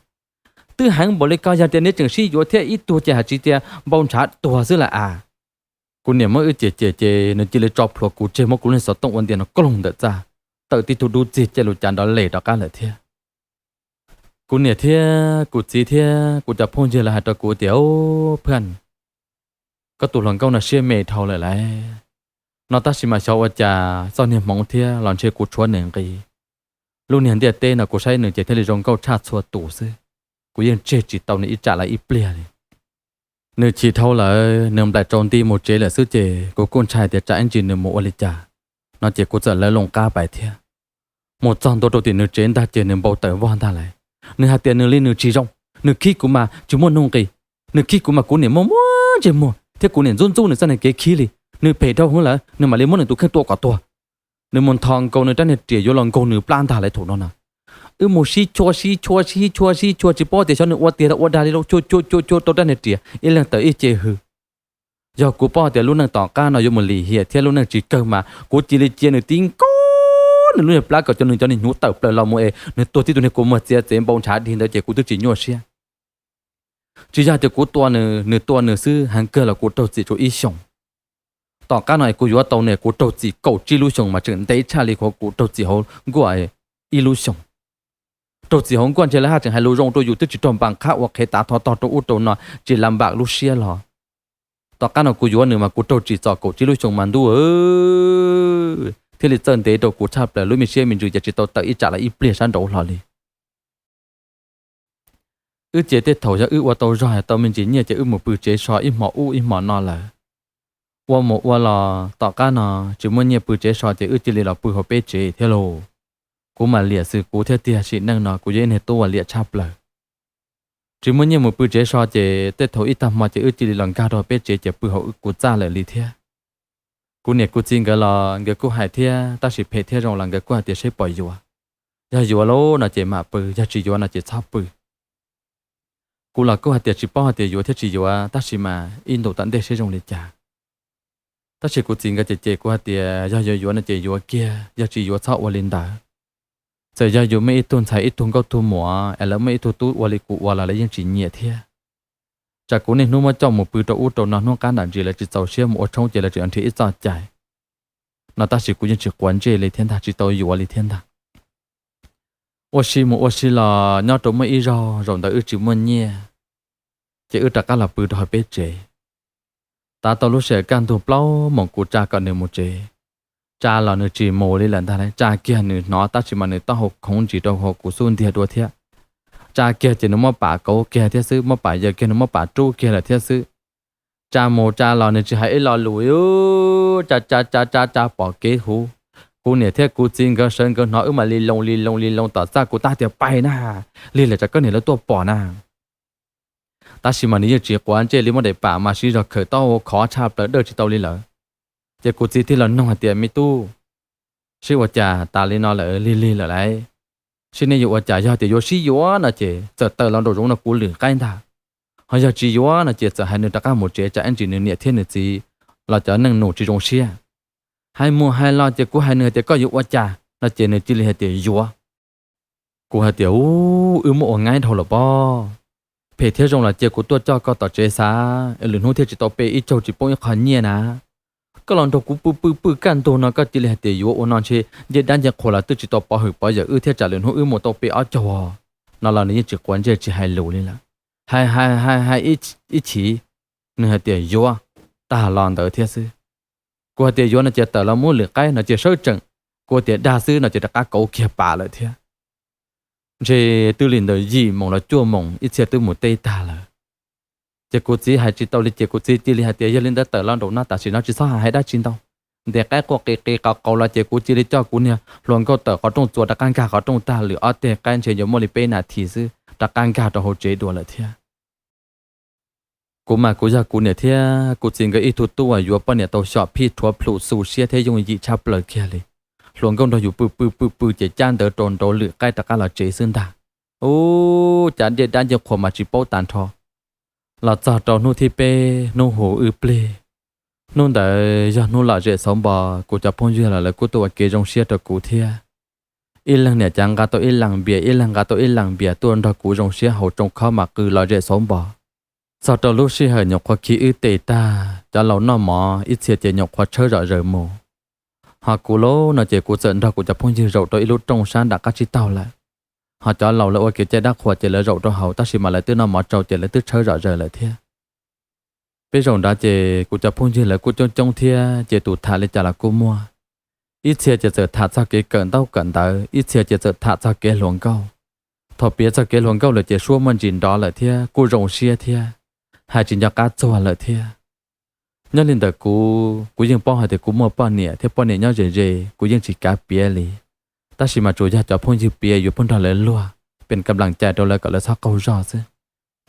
Twb heev npaum li ko, yog tias neb tseem sib yuav thiab ib tug ces hais tsis tias npau ntshav tuag xwb lawm as. Kuv niam muab wb cem cem ces nws cia li tso plhuav kuv tseg, muab kuv lub xov tooj ua ntiag no kloog ntawm txaj, tawm tib tug dub txig caij lub cav nrov les rov qab lawm thiab. Kuv niam thiab kuv txiv thiab kuv cov phooj ywg lawv hais rau kuv tias, Ub, phaj, koj tus hluas nkauj no siab me dhau lawm lauj. No tab sis mas xyov ua cas txoj niag hmoov thiab los ntshe kuv tshuav nws nqi. Lub niag ntiaj teb no kuv saib nws ces thiaj li zoo nkauj tshaj txhua tus xwb. Kuv yeej tseg tsis tau nws ib tsam lawm ib pliag li. Nws chim dhau lawm, nws nplaim tsaus nti mus tsev lawm xwb ces kuv kuj ntshai tias tsam ib ntsis nws mus ua li cas. No ces kuv txawm lawv loo qab pais thiab. Mus txog ntua rau tim nws tsev ntag ces nws npau taws vog ntag lauj. Nws hais tias nws li nws tsis zoo, nws khib kuv mas tsis muaj nuj nqis, nws khib kuv mas kuv niam muaj muaj ntsej muag thiab kuv niam ntxub ntxub nws txoj niag kev khib li. Nws phem dhau heev lawm, nws mam li muab nws tus kheej tua kom tuag. Nws mus nthos nkaus nws rab niag riam yuav los nkaug nws plab ntag lauj thaum no na. Wb mus sib chua sib chua sib chua sib chua tsis paub tias xyov nws ua tiag los ua dag li lauj, chua chua chua chua tau rab niag riam ib leeg tawm ib ce hws. Yog kuv paub tias lub neej tom qab no yuav mus lim hiam thiab lub neej tsis kawg mas kuv cia li cia nws tib nkaug nws lub niag plab kom cov nws cov niag hnyuv tawm plaws los mus es nws tuag tib tug niag kua muag txiav txev npau ntshav dig ntawd ces kuv twb tsis nyuaj siab. Tsis yog tias kuv tua nws, nws tua nws xwb, heev kawg los kuv raug txim tsuas ib xyoos. Tom qab no es kuv yuav tau nws kuv raug txim kaum tsib lub xyoos mas tseem ntev tshaj li qhov kuv raug txim hauv nkuaj ib lub xyoos. Raug txim hauv nkuaj ntshe lawv haj tseem hais lus zoo rau yus twb tsis raug npas qhab ua qhev tav thov tog rau ub rau no tsis lam npam lub siab los. Tom qab no kuv yuav nws mas kuv raug txim txom kaum tsib lub xyoos mas ntuj thiaj li txawj ntev rau kuv tshaj plaws, lub me siab me ntsws ces tsis tau tawm ib tsam lawm ib pliag sab nraud hlo li. Wb ces tej thaum yog wb ua tau zog tau me ntsis nyiaj ces wb mus pw tsev so ib hmo ub ib hmo no lawm. Ua mus ua los tom qab no tsis muaj nyiaj pw tsev so ces wb cia li los pw hauv peb tsev thiab lauj. Kuv mas liam xwm kuv thiab tiag, sim neej no kuv yog ib niag tub uas liam tshaj plaws. Tsis muaj nyiaj mus pw tsev so ces tej thaum ib tag hmo ces wb cia li los nkag rau peb tsev ces pw hauv kuv txaj lawm li thiab. Kuv niam kuv txiv nkawd los nkawd kuj hais thiab, tab sis phem thiab zoo los nkawd kuj hais tias seb puas yuav. Yog yuav lawm no ces mam pw, yog tsis yuav no ces txhob pw. Kuv los kuj hais tias tsis paub hais tias yuav thiab tsis yuav, tab sis mas ib ntus tom ntej seb zoo li cas. Tab sis kuv txiv nkawd ces ces kuv hais tias yog yuav yuav no ces yuav kiag, yog tsis yuav txhob ua li ntawd. Txawm yog yus muaj ib tug ntxhais ib tug nkauj tug muam es lawv muaj ib tug tub ua li kuv ua los lawv yeej tsis nyiam thiab. Tsam kuv niaj hnub muab coj mus pw rau ub rau no, hnub qab nram ntsis lawv tsis txaus siab mus ua tshoob ces lawv tseem nrhiav ib txoj cai no, tab sis kuv yeej tsis quav ntsej li thiab ntag, tsis tau yuav li thiab ntag. Ua si mus ua si los nyob rau muaj ib zaug, zaum ntawd wb tsis muaj nyiaj, ces wb rov qab los pw rau hauv peb tsev. Tav tau lub sij hawm kaj ntug plaub moos kuv tsa kom nws mus tsev. Tsa los nws tsis mus li lawm ntag lauj. Tsa kiag nws hnov tab sis mas nws taub hau khoov ntsis rau hauv kuv xub ntiag dua thiab. Tsa kiag ces nws muab pam kauv kiag thiab xwb, muab pam yaws kiag, nws muab pam rub kiag lawm thiab xwb. Tsa mus tsa los nws tsis hais ib lo lus, tsa tsa tsa tsa tsa pom kev huv. Kuv niam thiab kuv txiv nkawd sawv nkawd hnov wb mam li loo li loo li loo tom txaj, kuv tab tias pais na, lig lawm tsam koj niam lawv tuaj pom na. Tab sis mas nws yeej tsis quav ntsej li, muab daim pam mas siv zog khawm taub hau khov tshaj plaws dawj tsis tau li lawm. Ces kuv txiv thiaj los nug hais tias me tub, sib ua cas tas li no lawm, lig lig lawm lauj, sib nej yuav ua cas, yog tias yuav sib yuav no ces txawm tawm los nraum zoov no kuv lwm qaib ntag. Ho yog tsis yuav no ces txawm hais nws rov qab mus tsev, tsam ib ntsis nws niam thiab nws txiv los cov neej nus tsis zoo siab. Hais mus hais los ces kuv hais nws hais tias koj yuav ua cas no ces nws cia li hais tias yuav. Kuv hais tias u, wb muab ua ngaib dhau lawm pob. Phem thiab zoo los cia kuv tuaj coj koj tom tsev xav, lwm hnub thiaj tsis tau pe ib caug tsis poob ib qho nyiaj na. Koj los nrog kuv pw pw pw kaj ntug no koj cia li hais tias yuav ua no ntshe ncej dab ncej qhua los twb tsis tau pov hwm pov yawm wb thiab, tsam lwm hnub wb mus tau pe ob caug no los nws yeej tsis quav ntsej tsis hais lus li lawm. Hais hais hais hais ib chim nws hais tias yuav, tag los ntawd thiab xwb. Kuv hais tias yuav no ces tawm los muab lwm qaib no ces sawb tseem, kuv tias dag xwb no ces rov qab kauv kiag pam lawm thiab. Ntshe twb li ntawm yim moos los cuaj moos ib txhia twb mus teb tag lawm. Ces kuv txiv hais tsis tau li ces kuv txiv cia li hais tias yog li ntawd tawm los nraum no tam sim no tsis txhob hais dab tsi ntau. Ntes qaib quaj qis qis qau qau los ces kuv cia li coj kuv niag hluas nkauj tawm qhov rooj txuas rov qab nkag qhov rooj tag, lwm ob teg qaib ntshe yuav muaj li peb nas this xwb rov qab nkag rau hauv tsev dua lawm thiab. Kuv mas kuv yog kuv niam thiab kuv txiv nkawd ib tug tub uas yuav poj niam tau xyom phij rhuav plhum xu siab thiab yooj yim tshaj plaws kiag li. Hluas nkauj nrog yus pw pw pw pw ces cab ntawd rau nraud lwm qaib rov qab los tsev xwb ntag. Ub, cas ncej dab ncej qhua mas tsis paub tas nrho. Los txog rau hnub thib peb hnub hu wb plig. Hnub ntawd yog hnub lom zem xauv npo, kuv cov phooj ywg los lawv kuj tuaj ua kev zoo siab rau kuv thiab. Ib leeg niam cav nqa tau ib leeg npias, ib leeg nqa tau ib leeg npias tuaj nrog kuv zoo siab haus tsoo khob mas qw lom zem xauv npo. Txog rau lub sij hawm nyuam qhuav khi wb tes tag, cov laus noj mov ib txhia ces nyuam qhuav tshawb zom zaws mus. Ho kuv lauj no ces kuv txawm nrog kuv cov phooj ywg zaum rau ib lub rooj sab nram qab tsib taug lawm. Ho cov laus lawv ua kev cai dab qhuas ces lawv zaum rau hauv, tab sis mas lawv twb noj mov tsau ces lawv twb tshawb zom zaws lawm thiab. Peb zaum nrad ces kuv cov phooj ywg lawv kuj coob coob thiab ces tus tham li cas los kuj muaj. Ib txhia ces txawm tham txog kev kawm ntaub kawm ntawv, ib txhia ces txawm tham txog kev hluas nkauj. Thaum piav txog kev hluas nkauj lawm ces suab muaj ntsis nrov lawm thiab kuj zoo siab thiab, hais tsis nco qab txuag lawm thiab. Nyob li ntawm kuv, kuv yeej paub hais tias kuv muaj poj niam thiab poj niam nyob ze ze, kuv yeej tsis kav piav li. Tab sis mas tsuas yog cov phooj ywg piav yuav pheej nrog lawv luag, pes ka nplas cai rau lawv kom lawv txhob qaug zog xwb.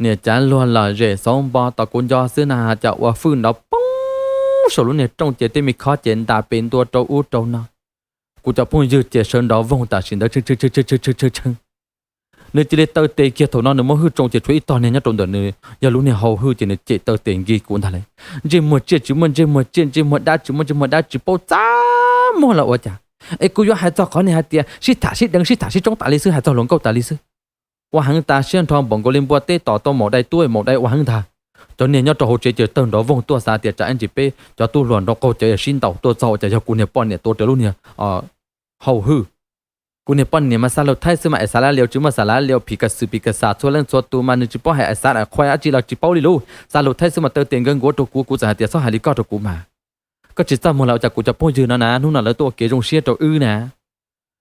Niam cav luag lom zem xauv npo tos kuv nco xwb na, cas ua fwj nrov poob saum lub niag rooj ces tej me khob ces ntas pes ntua rau ub rau no. Kuv cov phooj ywg ces sawv nrov voog tam sim ntawd tshee tshee tshee tshee. Nws cia li taw tes kiag, thaum no nws muab hwj tsoo ces tshuav ib tog niag nyob rau ntawm nws yog lub niag hau hwj ces nws cem taw tes nkig kuv ntag lauj. Ntsej muag tsiaj tsis muaj ntsej muag tsiaj, ntsej muag dab tsis muaj ntsej muag dab, tsis paub txaj muag los ua cas. Es kuv yuav hais txog qhov niag hais tias sib tham sib deev sib tham sib tsoob tas li xwb, hais txog hluas nkauj tas li xwb. Ua heev tas siab nrho npaum nkaus li npua teb tom tau maum dai tuaj, maum dai ua heev ntag. Cov niag nyob rau hauv tsev ces tawg nrov voog tuaj xav tias tsam ib ntsis peb cov tub hluas nraug qaug cawv sib ntaus tuaj txog ua cas yog kuv niag poj niam tuav rawv lub niag hau hwj. Kuv niag poj niam mas xa lus thaib xwb mas es xav lav liau tsis muaj xav lav liau, phim kas xwm phim kas xas txhua leej txhua tus mas nws tsis paub hais es xav qhua dab tsi los tsis paub li lub, xa lus thaib xwb mas taw tes nkawd nkuav rau kuv, kuv txawm hais tias txhob hais li koj rau kuv mas. Koj tsis txaj muag los ua cas kuv cov phooj ywg no na, hnub no lawv tuaj ua kev zoo siab rau wb na.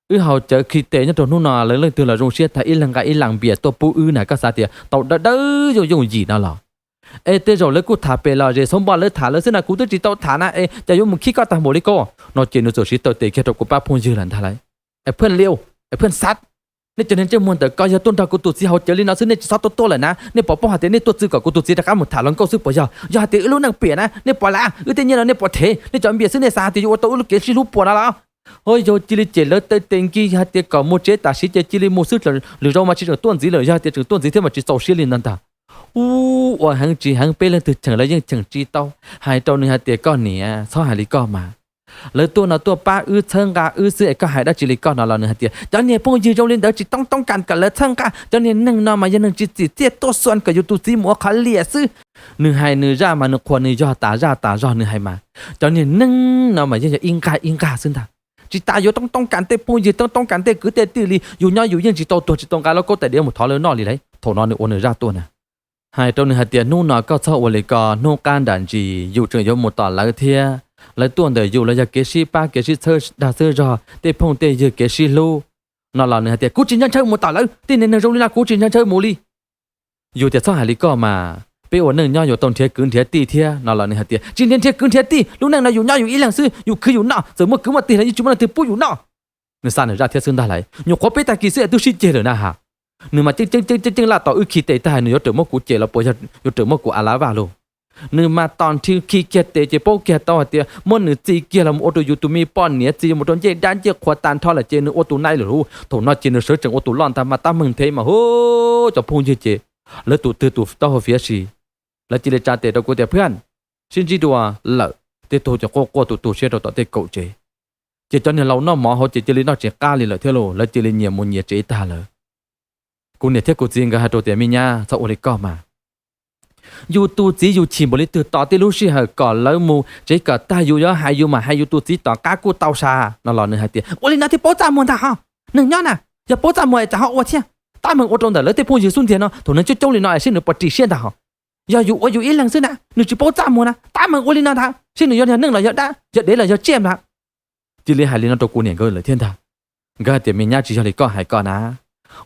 Wb haus cawv khi tes nyob rau hnub no lawv leej twg los zoo siab tag ib leeg nqa ib leeg npias tuaj pub wb na, koj xav tias tau dawb dawb yooj yooj yim no los? Es tej zaum lawv kuj tham pem lom zem xauv npo lawv tham lawv xwb na, kuv twb tsis tau tham na, es cas yuav mus khib koj tag npaum li koj no. Ces nws txawm siv taw tes kiag rau kuv pab phooj ywg lawm ntag lauj. Es pheej liau, es pheej xav, nej cov niag ntsej muag ntawm ko yog tuaj nrog kuv tus txiv haus cawv li no xwb nej tsis txhob tuaj tuaj lawm na, nej pom paub hais tias nej tuaj txwv kom kuv tus txiv rov qab mus tham hluas nkauj xwb puas yog? Yog hais tias wb lub neej piam na nej pom lawm, wb tej nyiaj no nej pom thev, nej cov npias xwb nej xav hais tias yuav ua tau wb lub kev sib hlub puas no los? Ho yog cia li cem lawv taw tes nkig hais tias kom mus tsev tam sim ces cia li mus xwb, lwm zaus mas tsis tseem tuaj ntxiv lawm, yog tias tseem tuaj ntxiv thiab mas tsis txaus siab li ntag ntag. Ua heev tsis heev, peb leej twg cheem lawv yeej cheem tsis tau. Hais rau nws hais tias koj niam, txhob hais li koj mas. Lawv tuaj no tuaj pab wb txhawb nqa wb xwb es koj hais dab tsi li koj no los nws hais tias cov niag phooj ywg zoo li ntawd tsis toob toob kas kom lawv txhawb nqa. Cov niag neeg no mas yog neeg tsis txim txiaj tuaj xuas kom yus tus txiv mus ua qhov liam xwb. Nws hais nws zaj mas nws qhuas nws yog tas zaj tas zog nws hais mas. Cov niag neeg no mas yeej yog ib nqag ib nqag xwb ntag. Tsis tas yuav toob toob kas tej phooj ywg, toob toob kas tej kwv tej tij li, yus nyob yus yeej tsis tau tuag tsis tau nqa lauj kaub tais diav mus thov lawv noj li lauj. Thaum no nws ua nws zaj tuaj na. Hais rau nws hais tias hnub no koj txhob ua li ko, hnub qab nram ntsis yus tseem yuav mus tom lawv thiab. Lawv tuaj ntawm yus los yog kev sib pab kev sib txhawb dag txhawb zog, tej phooj tej ywg kev sib hlub no los nws hais tias kuv tsis nco ntshaw mus tom lawv, tej niag neeg zoo li no kuv tsis nco ntshaw mus li. Yus tias txhob hais li koj mas, peb ua neej nyob yuav tau nrhiav kwv nrhiav tij thiab no los nws hais tias tsis nrhiav nrhiav kwv nrhiav tij, lub neej no yus nyob yus ib leeg xwb, yus khwv yus noj, txawm muaj kwv muaj tij los yeej tsis muaj leej twg pub yus noj. Nws xa nws zaj thiab xwb ntag lauj, nyuam qhuav peb tag kis xwb es twb sib ceg lawm na ha. Nws mas ceeb ceeb ceeb ceeb laj tos wb khi tes tag hais nws yuav rawm muab kuv cem los puas yog yuav rawm muab kuv a la vaj lauj. Nws mas tos nrhi khi kiag tes ces paub kiag tau hais tias muab nws txi kiag los mus ua rau yus tus me poj niam txi mus rau ncej dab ncej qhua tag nrho lawm ces nws ua tus nai lawm lauj. Thaum no ces nws sawv tsees ua tus loj ntag mas tab meeg nthe mas hu, cov phooj ywg ces lawv tus twg tus taub hau fiav si, lawv cia li tsa tes rau kuv tias phwj, sib ntsib dua lawm. Tej tug ces quaj quaj tu tu siab rau tom tej kaum tsev. Ces cov niag laus noj mov hauv ces cia li noj tsis qab li lawm thiab lauj, lawv cia li nyias mus nyias tsev tag lawm. Kuv niam thiab kuv txiv nkawd hais rau tias me nyab, txhob ua li koj mas. Yus tus txiv yus chim npaum li twg tos tej lub sij hawm kom lawv mus tsev kom tag yus yuav hais yus mam hais yus tus txiv tom qab kuj tau sas no los nws hais tias ua li no thiaj paub txaj muag ntag ho. Neeg nyob na, yog paub txaj muag es tsam ho ua thiab. Tab meeg ua rau ntawm lawv tej phooj ywg xub ntiag no thaum nws coob coob li no es seb nws puas ris siab ntag ho. Yog yus ua yus ib leeg xwb na, nws tsis paub txaj muag na, tab meeg ua li no ntag, seb nws yog neeg los yog dab, yog dev los yog tsiaj ntag. Cia li hais li no rau kuv niam nkawd lawm thiab ntag. Nkawd hais tias me nyab, tsis yog li koj hais ko na.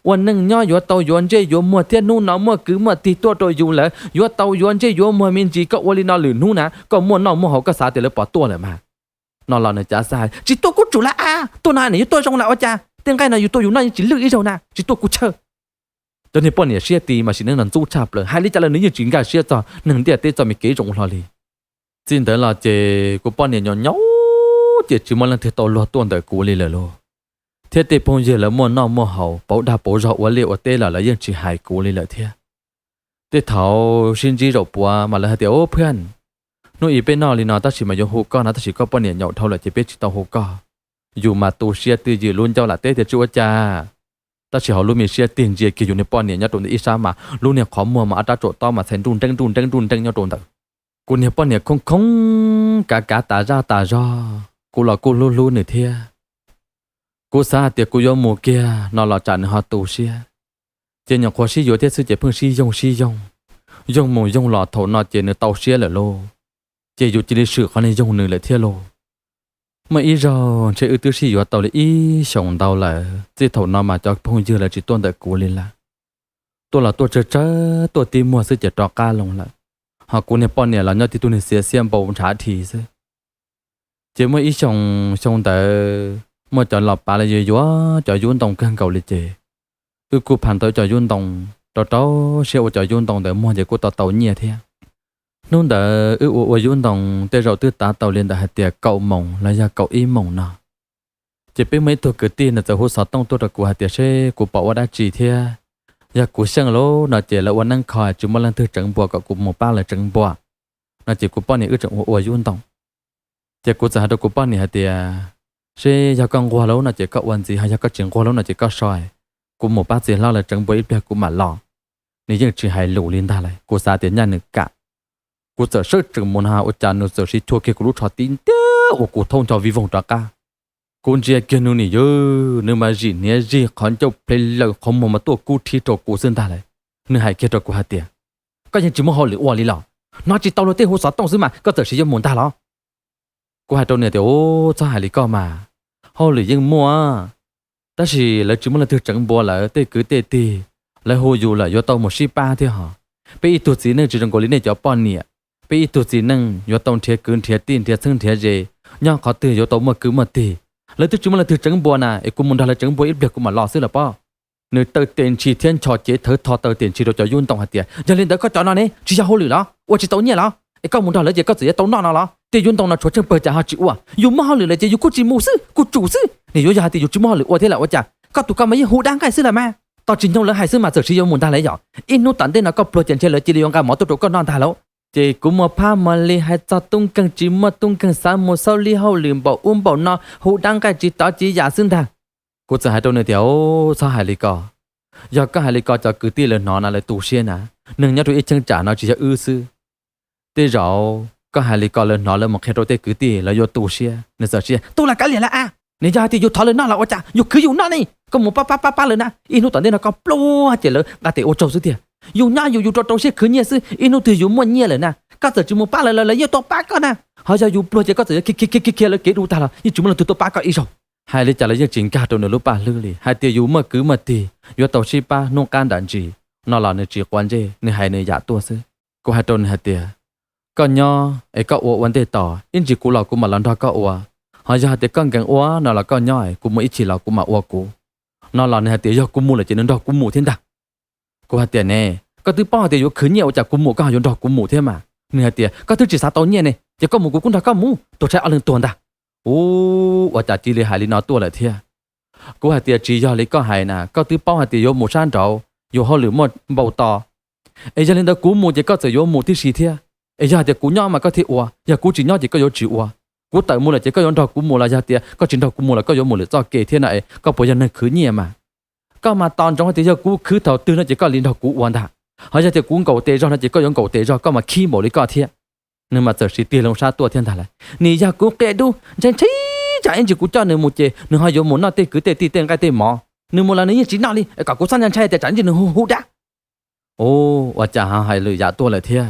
Ua neej nyob yuav tau yuav ntsej yuav muag thiab, hnub no muaj kwv muaj tij tuaj rau yus lawm yuav tau yuav ntsej yuav muag me ntsis, koj ua li no lwm hnub na koj muaj noj muaj haus koj xav tias lawv puas tuaj lawm mas. No los nws cav xav hais tsis tuaj kuj tsum lawm a, tuaj no nws yuav tuaj zoo lawm ua cas, tej nqaij no yus tua yus noj yeej tsis lwj ib zaug na, tsis tuaj kuv chawj. Cov niag poj niam siab ti mas sim neej no ntxub tshaj plaws, hais li cas los nws yeej tsis nkag siab txog neeg ntiaj teb txoj me kev zoo hlo li. Txij ntawd los ces kuv poj niam nyaum nyaum ces tsis muaj leej twg tau luag tuaj ntawm kuv li lawm lauj. Thiab tej phooj ywg lawv muaj noj muaj haus pauv dag pauv zog ua liaj ua teb los lawv yeej tsis hais kuv li lawm thiab. Tej thaum sib ntsib zaum puav mas lawv hais tias ub phwj, hnub ib peb noj li no tab sis mas yuav hu koj no tab sis koj poj niam nyaum dhau lawm ces peb tsis tau hu koj. Yus mas tu siab twj ywm lub ncauj lam teb tias tsis ua cas, tab sis hauv lub me siab tig ntsia kiag yus niag poj niam nyob rau ntawm ib sab mas lub niag qhov muag mas ob rab tsuam tob mas txhais nruj nreeb nruj nreeb nruj nreeb nyob rau ntawd. Kuv niag poj niam khoob khoob kav kav tas zaj tas zog, kuv los kuj hlub hlub nws thiab. Kuv xav hais tias kuv yuav mus kiag no los tsam nws ho tu siab. Ces nyuam qhuav sib yuav thiab xwb ces pheej sib yoog sib yoog, yoog mus yoog los thaum no ces nws tau siab lawm lauj. Ces yus cia li swm qhov niag yoog nws lawm thiab lauj. Muaj ib zaug ntshe wb twb sib yuav tau li ib xyoos ntau lawm, txij thaum no mas cov phooj ywg lawv tsis tuaj ntawm kuv li lawm. Tuaj los tuaj tsawg tsawg tuaj tib muag xwb ces rov qab loo lawm. Ho kuv niag poj niam los nyob tib tug niag xiav xiab npau ntshav dhi xwb. Ces muaj ib xyoo, xyoo ntawd muaj cov los pav los yuav yuav cov yub ntoo kawg nkaus li ces wb kuj pham tau cov yub ntoo, rau rau siab ua cov yub ntoo ntawd muag ces kuj tau tau nyiaj thiab. Hnub ntawd wb ua ua yub ntoo tej zaum twb tav tau li ntawm hais tias kaum moos los yog kaum ib moos no. Ces peb muaj ib tug kwv tij nws txawm hu xov tooj tuaj rau kuv hais tias seb kuv pom ua dab tsi thiab, yog kuv xyeej lauj no ces lawv ua neeb kho tsis muaj leej twg tseev npua kom kuv mus pab lawv tseev npua no ces kuv poj niam wb tseem ua ua yub ntoo. Ces kuv txawm hais rau kuv poj niam hais tias seb yog koj nquag lauj no ces koj ua ntxiv, ho yog koj tsis nquag lauj no ces koj so, kuv mus pab txiv hlob lawv tseev npua ib pliag kuv mam los. Nws yeej tsis hais lus li ntag lauj, kuv xav tias nyaj nws kam. Kuv txawm sawv tsees mus no ua cas nws txawm siv chua kiag kuv lub tsho tib ntiag uas kuv thaub ncho vij voog rov qab. Kuv ntsia kiag nws nim yog, nws mas zim hniav zig qhov ncauj ple lawm qhov muag mas tuaj kub thib rau kuv xwb ntag lauj. Nws hais kiag rau kuv hais tias koj yeej tsis muaj hauj lwm ua li los? Hnov tsis tau luag tej hu xov tooj xwb mas koj txawm siv yuav mus ntag los? Kuv hais rau nws tias ub, txhob hais li koj mas, hauj lwm yeej muaj, tab sis lawv tsis muaj leej twg tseev npua lawm, tej kwv tej tij lawv hu yus lawm yuav tau mus sib pab thiab hos. Peb ib tug txiv neej tsis zoo nkaus li nej cov poj niam, peb ib tug txiv neej yuav tau nrhiav kwv nrhiav tij nrhiav txheeb nrhiav ze, nyob qhov twg yuav tau muaj kwv muaj tij. Lawv twb tsis muaj leej twg tseev npua na es kuv mus nrog lawv tseev npua ib pliag kuv mam los xwb los pob. Nws taw tes ntshis thiab ncho cev thawv tho taw tes ntshis rau cov yub ntoo hais tias yog li ntawd koj cov no ne tsis yog hauj lwm los? Ua tsis tau nyiaj los? Es koj mus nrog lawv ces koj txawm yuav tau noj no los? Tej yuav ntoo no tshuav tsheej pawg cas ho tsis ua? Yus muaj hauj lwm lawm ces yus kuj tsis mus xwb, kuj tsum xwb. Nws yuav yog hais tias yus tsis muaj hauj lwm ua thiab lam ua cas? Koj tus koj mas yeej hu dab nqaij xwb lam mas. Tos tsis nyoog lawv hais xwb mas txawm siv yuav mus ntag lawm yom. Ib hnub tom ntej no koj pluag ces ntshe lawv cia li yuav nqa mov tuaj rau koj noj ntag lauj. Ces kuv muaj phaj muaj li hais txog tub nkeeg tsis muaj tub nkeeg, xav mus xauj li hauj lwm npaum ub npaum no, hu dab nqaij tsis tov tsis yam xwb ntag. Kuv txawm hais rau nws tias, Txhob hais li ko. Yog koj hais li ko cov kwv tij lawv hnov no lawv tu siab na. Neeg nyob rau ib cheeb tsam no tsis yog wb xwb. Tej zaum koj hais li ko lawv hnov lawv mus qhia rau tej kwv tij lawv yuav tu siab. Nws txawm siab, Tu los kav liam lawv a. Nws yog hais tias yus thov lawv noj los ua cas, yus khwv yus noj ne. Koj mus pab pab pab pab lawv na, ib hnub tom ntej no koj pluag ces lawv nqa tes ua tsaug xwb tiag. Yus nyob yus yus rau rau siab khwv nyiaj xwb, ib hnub twg yus muaj nyiaj lawm na, koj txawm tsis mus pab lawv, lawv yeej tuaj pab koj na. Ho yog yus pluag ces koj txawm yuav khiav khiav khiav lawv kev dua tag los yeej tsis muaj leej twg tuaj pab koj ib zaug. Hais li cas los yeej tsis nkag rau nws lub paj hlwb li, hais tias yus muaj kwv muaj tij yuav tau sib pab hnub qab nram ntsis no los nws tsis quav ntsej, nws hais nws yam tuaj xwb. Kuv hais rau nws hais tias, Koj nyob es koj ua ua ntej tos, ib ntsis kuv los kuv mam los nrog koj ua. Ho yog hais tias koj nkees ua no los koj nyob es kuv mus ib chim los kuv mam ua kuv. No los nws hais tias yog kuv mus lawm ces nws nrog kuv mus thiab ntag. Kuv hais tias, Ne, koj twb paub hais tias yuav khwv nyiaj ua cas kuv mus koj ho yuav nrog kuv mus thiab mas? Nws hais tias, Koj twb tsis xav tau nyiaj ne, ces koj mus kuv kuj nrog koj mus, tuag tshaib ob leeg tuag ntag. Ub, ua cas cia li hais li no tuaj lawm thiab? Kuv hais tias, Tsis yog li koj hais na, koj twb paub hais tias yuav mus sab nraud yus hauj lwm muaj npau taws. Es yog li ntawd kuv mus ces koj txawm yuav mus tib si thiab. Es yog hais tias kuv nyob mas koj thiaj ua, yog kuv tsis nyob ces koj yuav tsis ua. Kuv tawm mus lawm ces koj yuav nrog kuv mus los yog tias koj tsis nrog kuv mus los koj yuav mus lwm txoj kev thiab no es koj puas yog neeg khwv nyiaj mas? Koj mas tos ntsoov hais tias yog kuv khwv thaum twg no ces koj li nrog kuv ua ntag. Ho yog tias kuv nkaum tes zog no ces koj yuav nkaum tes zog, koj mas khib npaum li koj thiab. Nws mas txawm siv tig loo sab tuaj thiab ntag lauj. Nim yog kuv qia dub ntshe ntshe tsam ib ntsis kuv coj nws mus ces nws ho yuav mus noj tej kwv tej tij tej nqaij tej mov. Nws mus los nws yeej tsis noj li, kom kuv txhob ntshai ntshai tias tsam ib ntsis nws hu hu dab. Ub, ua cas ho hais lwm yam tuaj lawm thiab?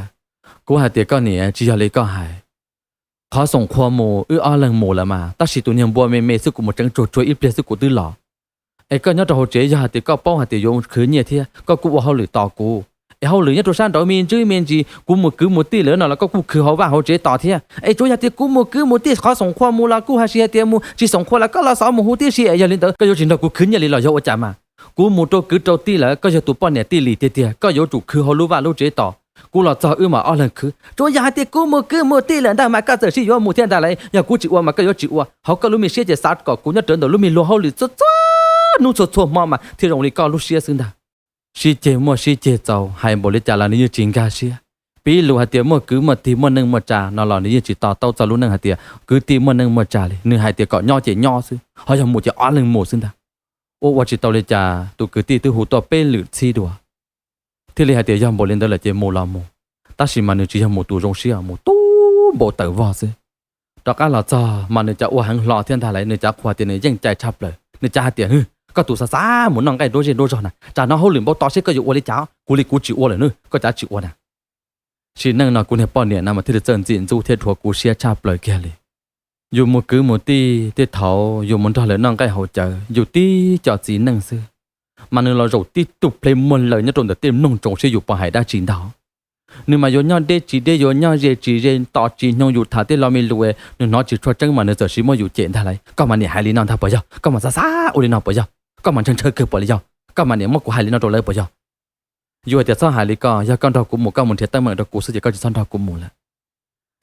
Kuv hais tias, Koj niam, tsis yog li koj hais. Qhov xoom qhua mus wb ob leeg mus lawm mas, tab sis tus niag npua me me xwb kuv mus tseev tsuag tsuag ib pliag xwb kuv twb los. Es koj nyob rau hauv tsev yog hais tias koj paub hais tias yuav khwv nyiaj thiab koj kuj ua hauj lwm tos kuv. Es hauj lwm nyob rau sab nraud me ntsis me ntsis, kuv mus kwv mus tij lawm no los koj kuj khwv hauv vaj hauv tsev tos thiab. Es tsuav yog tias kuv mus kwv mus tij qhov xoom qhua mus los kuj hais tias mus, tsis xoom qhua los koj los xov mus hu tib si. Es yog li ntawd koj yuav tsis nrog kuv khwv nyiaj li los yog ua cas mas? Kuv mus rau kwv rau tij lawm, koj yog tus poj niam tij li tiag tiag, koj yuav tsum khwv hauv lub vaj lub tsev tos. Kuv los txog wb mam ob leeg khwv. Tsuav yog hais tias kuv mus kwv mus tij lawm ntag mas koj txawm sib yuav mus thiab ntag lauj. Yog kuv tsis ua mas koj yuav tsis ua. Hauv koj lub me siab ces xav kom kuv nyob rawv ntawm lub me luag hauj lwm txhua txhua hnub txhua txhua hmo mas thiaj zoo li koj lub siab xwb ntag. Sib ceg muaj sib ceg txaus, hais npaum li cas los nws yeej tsis nkag siab. Piv lus hais tias muaj kwv muaj tij muaj neej muaj tsa no los nws yeej tsis to taub txog lub neej hais tias kwv tij muaj neej muaj tsa li. Nws hais tias kom nyob ces nyob xwb, ho yog mus ces ob leeg mus xwb ntag. Ua ua tsis tau li cas tus kwv tij twb hu tuaj peb lwm txhib dua, thiaj li hais tias yog npaum li ntawd lawm ces mus los mus. Tab sis mas nws tsis yog mus tus zoo siab, mus tub npau taws vog xwb. Rov qab los txog mas nws cas ua heev hlo thiab ntag lauj, nws cav qhuas tias nws yeej cai tshaj plaws, nws cav hais tias, Hwj, koj tus xav xav mus noj nqaij nruab zej nruab zog na, tsam no hauj lwm npau taws seb koj yuav ua li cas, kuv li kuv tsis ua lawm na, koj cav tsis ua na. Sim neej no kuv niag poj niam no mas thiaj li txawj ntxim ntxub thiab dhuav kuv siab tshaj plaws kiag li. Yus mus kwv mus tij tej thaum yus mus nrog lawv noj nqaij haus cawv yus tib co txiv neej xwb, mas nws los zaum tib tug ple muag lawm nyob rau ntawm tej mloog ntsoov seb yus puas hais dab tsi ntag. Nws mas yuav nyob deb tsis deb, yuav nyob ze tsis ze, tos tsis hnyoo yus tham tej lo me lus nws hnov tsis tshua tseeb mas nws txawm siv muab yus cem ntag lauj. Koj mas niam hais li no ntag puas yog? Koj mas xav xav ua li no puas yog? Koj mas ntshaw ntshaw kawg puas li yog? Koj mas niam muab kuv hais li no rau lawv puas yog? Yus hais tias txhob hais li koj, yog koj nrog kuv mus koj mus nrhiav teeb meem rau kuv xwb ces koj tsis txhob nrog kuv mus lawm.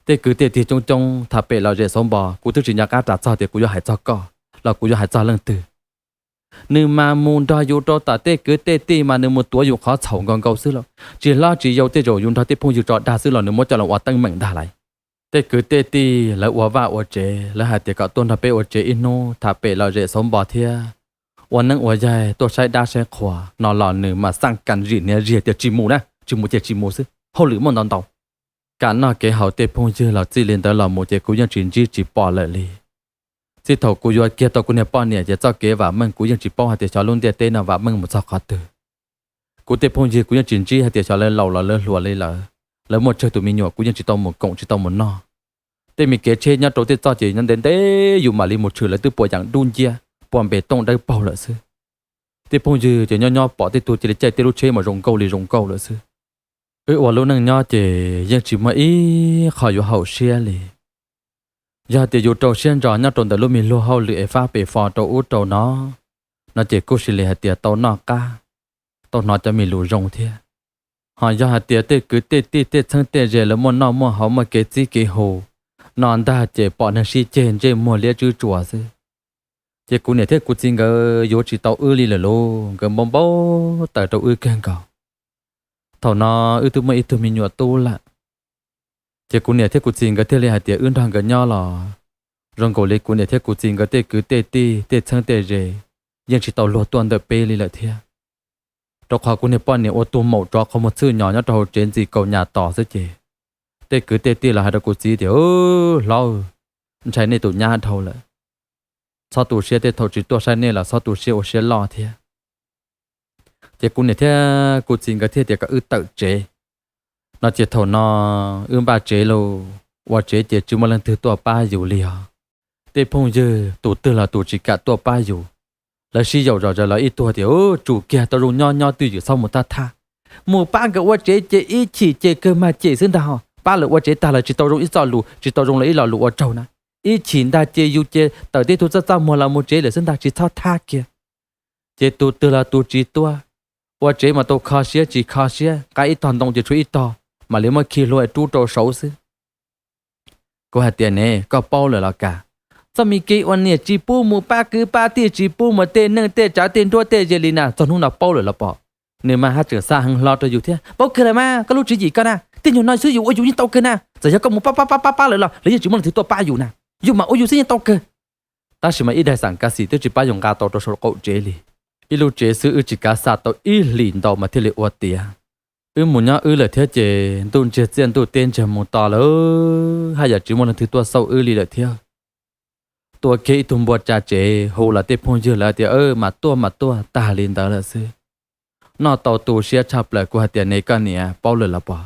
Tej kwv tej tij coob coob tham pem lom zem xauv npos, kuv twb tsis nco qab ras txog tias kuv yuav hais txog koj los kuv yuav hais txog leej twg. Nws mas mus nrog yus rau tom tej kwv tej tij mas nws mus tuav yus qhov txhaum nkaus nkaus xwb lauj. Tsis hlob tsis yau tej zaum yus nrog tej phooj ywg tso dag xwb los nws muab coj los ua teeb meem ntag lauj. Tej kwv tej tij lawv ua vaj ua tsev, lawv hais tias kom tuaj nrog peb ua tsev ib hnub tham pem lom zem xauv npos thiab ua neeb ua yaig tuaj saib dab saib qhua no los nws mas xaj kas zim hniav ziag tias tsis mus na, tsis mus ces tsis mus xwb, hauj lwm muaj ntau ntau. Kam noj kev haus tej phooj ywg los txij li ntawd los mus ces kuv yeej tsis ntsib tsis pom lawm li. Txij thaum kuv yuav kiag tau kuv niag poj niam ces txoj kev vam meej kuv yeej tsis paub hais tias xyov lub ntiaj teb no vam meej mus txog qhov twg. Kuv tej phooj ywg kuv yeej tsis ntsib hais tias xyov lawv laus los lawv hluas li lawm, lawv muaj tsawg tus me nyuam kuv yeej tsis tau mus koom tsis tau mus noj. Tej me kev tsheb nyob rau tej txoj ces nyob ntev ntev yus mam li mus tshwm lawv twb puas yam dub nciab, puas npes tooj dawb paug lawm xwb. Tej phooj ywg ces nyob nyob pom tej tug cia li caij tej lub tsheb mas zoo nkauj li zoo nkauj lawm xwb. Wb ua lub neej nyob ces yeej tsis muaj ib qho yuav haum siab li. Yog tias yus rau siab ntso nyob rau ntawm lub me luag hauj lwm es fab pes fo rau ub rau no, no ces kuj sis li hais tias tau noj qab, tau hnov cov me lus zoo thiab. Ho yog hais tias tej kwv tej tij tej txheeb tej ze lawv muaj noj muaj haus muaj kev txib kev hu no ntag ces pom neeg sib ceg ntsej muag liab tswb tsuas xwb. Ces kuv niam thiab kuv txiv nkawd yuav tsis tau wb li lawm lauj, nkawd npau npau taws rau wb kawg nkaus. Thaum no wb twb muaj ib tug me nyuam tub lawm, ces kuv niam thiab kuv txiv nkawd thiaj li hais tias wb nrog nkawd nyob los zoo nkaus li kuv niam thiab kuv txiv nkawd tej kwv tej tij tej txheeb tej ze yeej tsis tau luag tuaj ntawm peb li lawm thiab. Rau qhov kuv niag poj niam ua tus maum tsov qhov muag txhwj nyos nyob rau hauv tsev ntxim kaus nyas tos xwb ces tej kwv tej tij los hais rau kuv txiv tias, Hlob, ntshai nej tus nyab dhau lawm, txhob tu siab, tej thaum tsis tuaj saib nej los txhob tu siab ua siab loj thiab. Ces kuv niam thiab kuv txiv nkawd thiaj tias kom wb tawm tsev no ces thaum no wb npaj tsev lauj, ua tsev ces tsis muaj leej twg tuaj pab yus li os. Tej phooj ywg tus twg los tus tsis kam tuaj pab yus. Lawv sib yaum zom zaws los ib tug tias, Tsum kiag, tau zoo nyob nyob twj ywm, txhob mus thab thab. Mus pab nkawd ua tsev ces ib chim ces kawg mag cem xwb ntag. Pab lawv ua tsev tag lawm tsis tau zoo ib txoj lus, tsis tau zoo lawv ib lo lus ua tsaug na. Ib chim ntag ces yus ces tawm tib tug txaj txaj muag los mus tsev lawm xwb ntag, tsis txhob thab kiag. Ces tus twg los tus tsis tuaj. Ua tsev mas tau kho siab tsis kho siab, nqa ib tog ntoo ces tshuav ib tog, mam li muab khi hlua rub rau saud xwb. Kuv hais tias, Ne, koj paub lawm los cas? Txoj me kev uas niam tsis pub mus pab kwv pab tij, tsis pub mus tej neej tej tsav tej nruab tej ze li na, txog hnub no paub lawm los pom? Nws mas haj tseem xa heev hlo rau yus thiab. Paub kawg lawm mas, koj lub tswv yim koj na, tej nyuag no xwb yus ua yus yeej tau kawg na. Txawm yog koj mus pab pab pab pab pab lawm los lawv yeej tsis muaj leej twg tuaj pab yus na. Yus mam ua yus xwb yeej tau kawg. Tab sis mas ib daim xam kav xim twb tsis pab yus nqa tau rau saum qaum tsev li. Ib lub tsev xwb wb tsis kav xa tau ib hlis ntau mas thiaj li ua tiav. Wb mus nyob wb lawm thiab ces ntuj ntsiag txiaj ntuj teb ntsiag mus to lawm, haj yam tsis muaj leej twg tuaj xauj wb li lawm thiab. Tua kiag ib tug npua tsa tsev hu los tej phooj ywg lawv tias, Mas tuaj mas tuaj, tag li ntawd lawm xwb. Noj tau tu siab tshaj plaws, kuv hais tias, Ne koj niam, paub lawm los pom?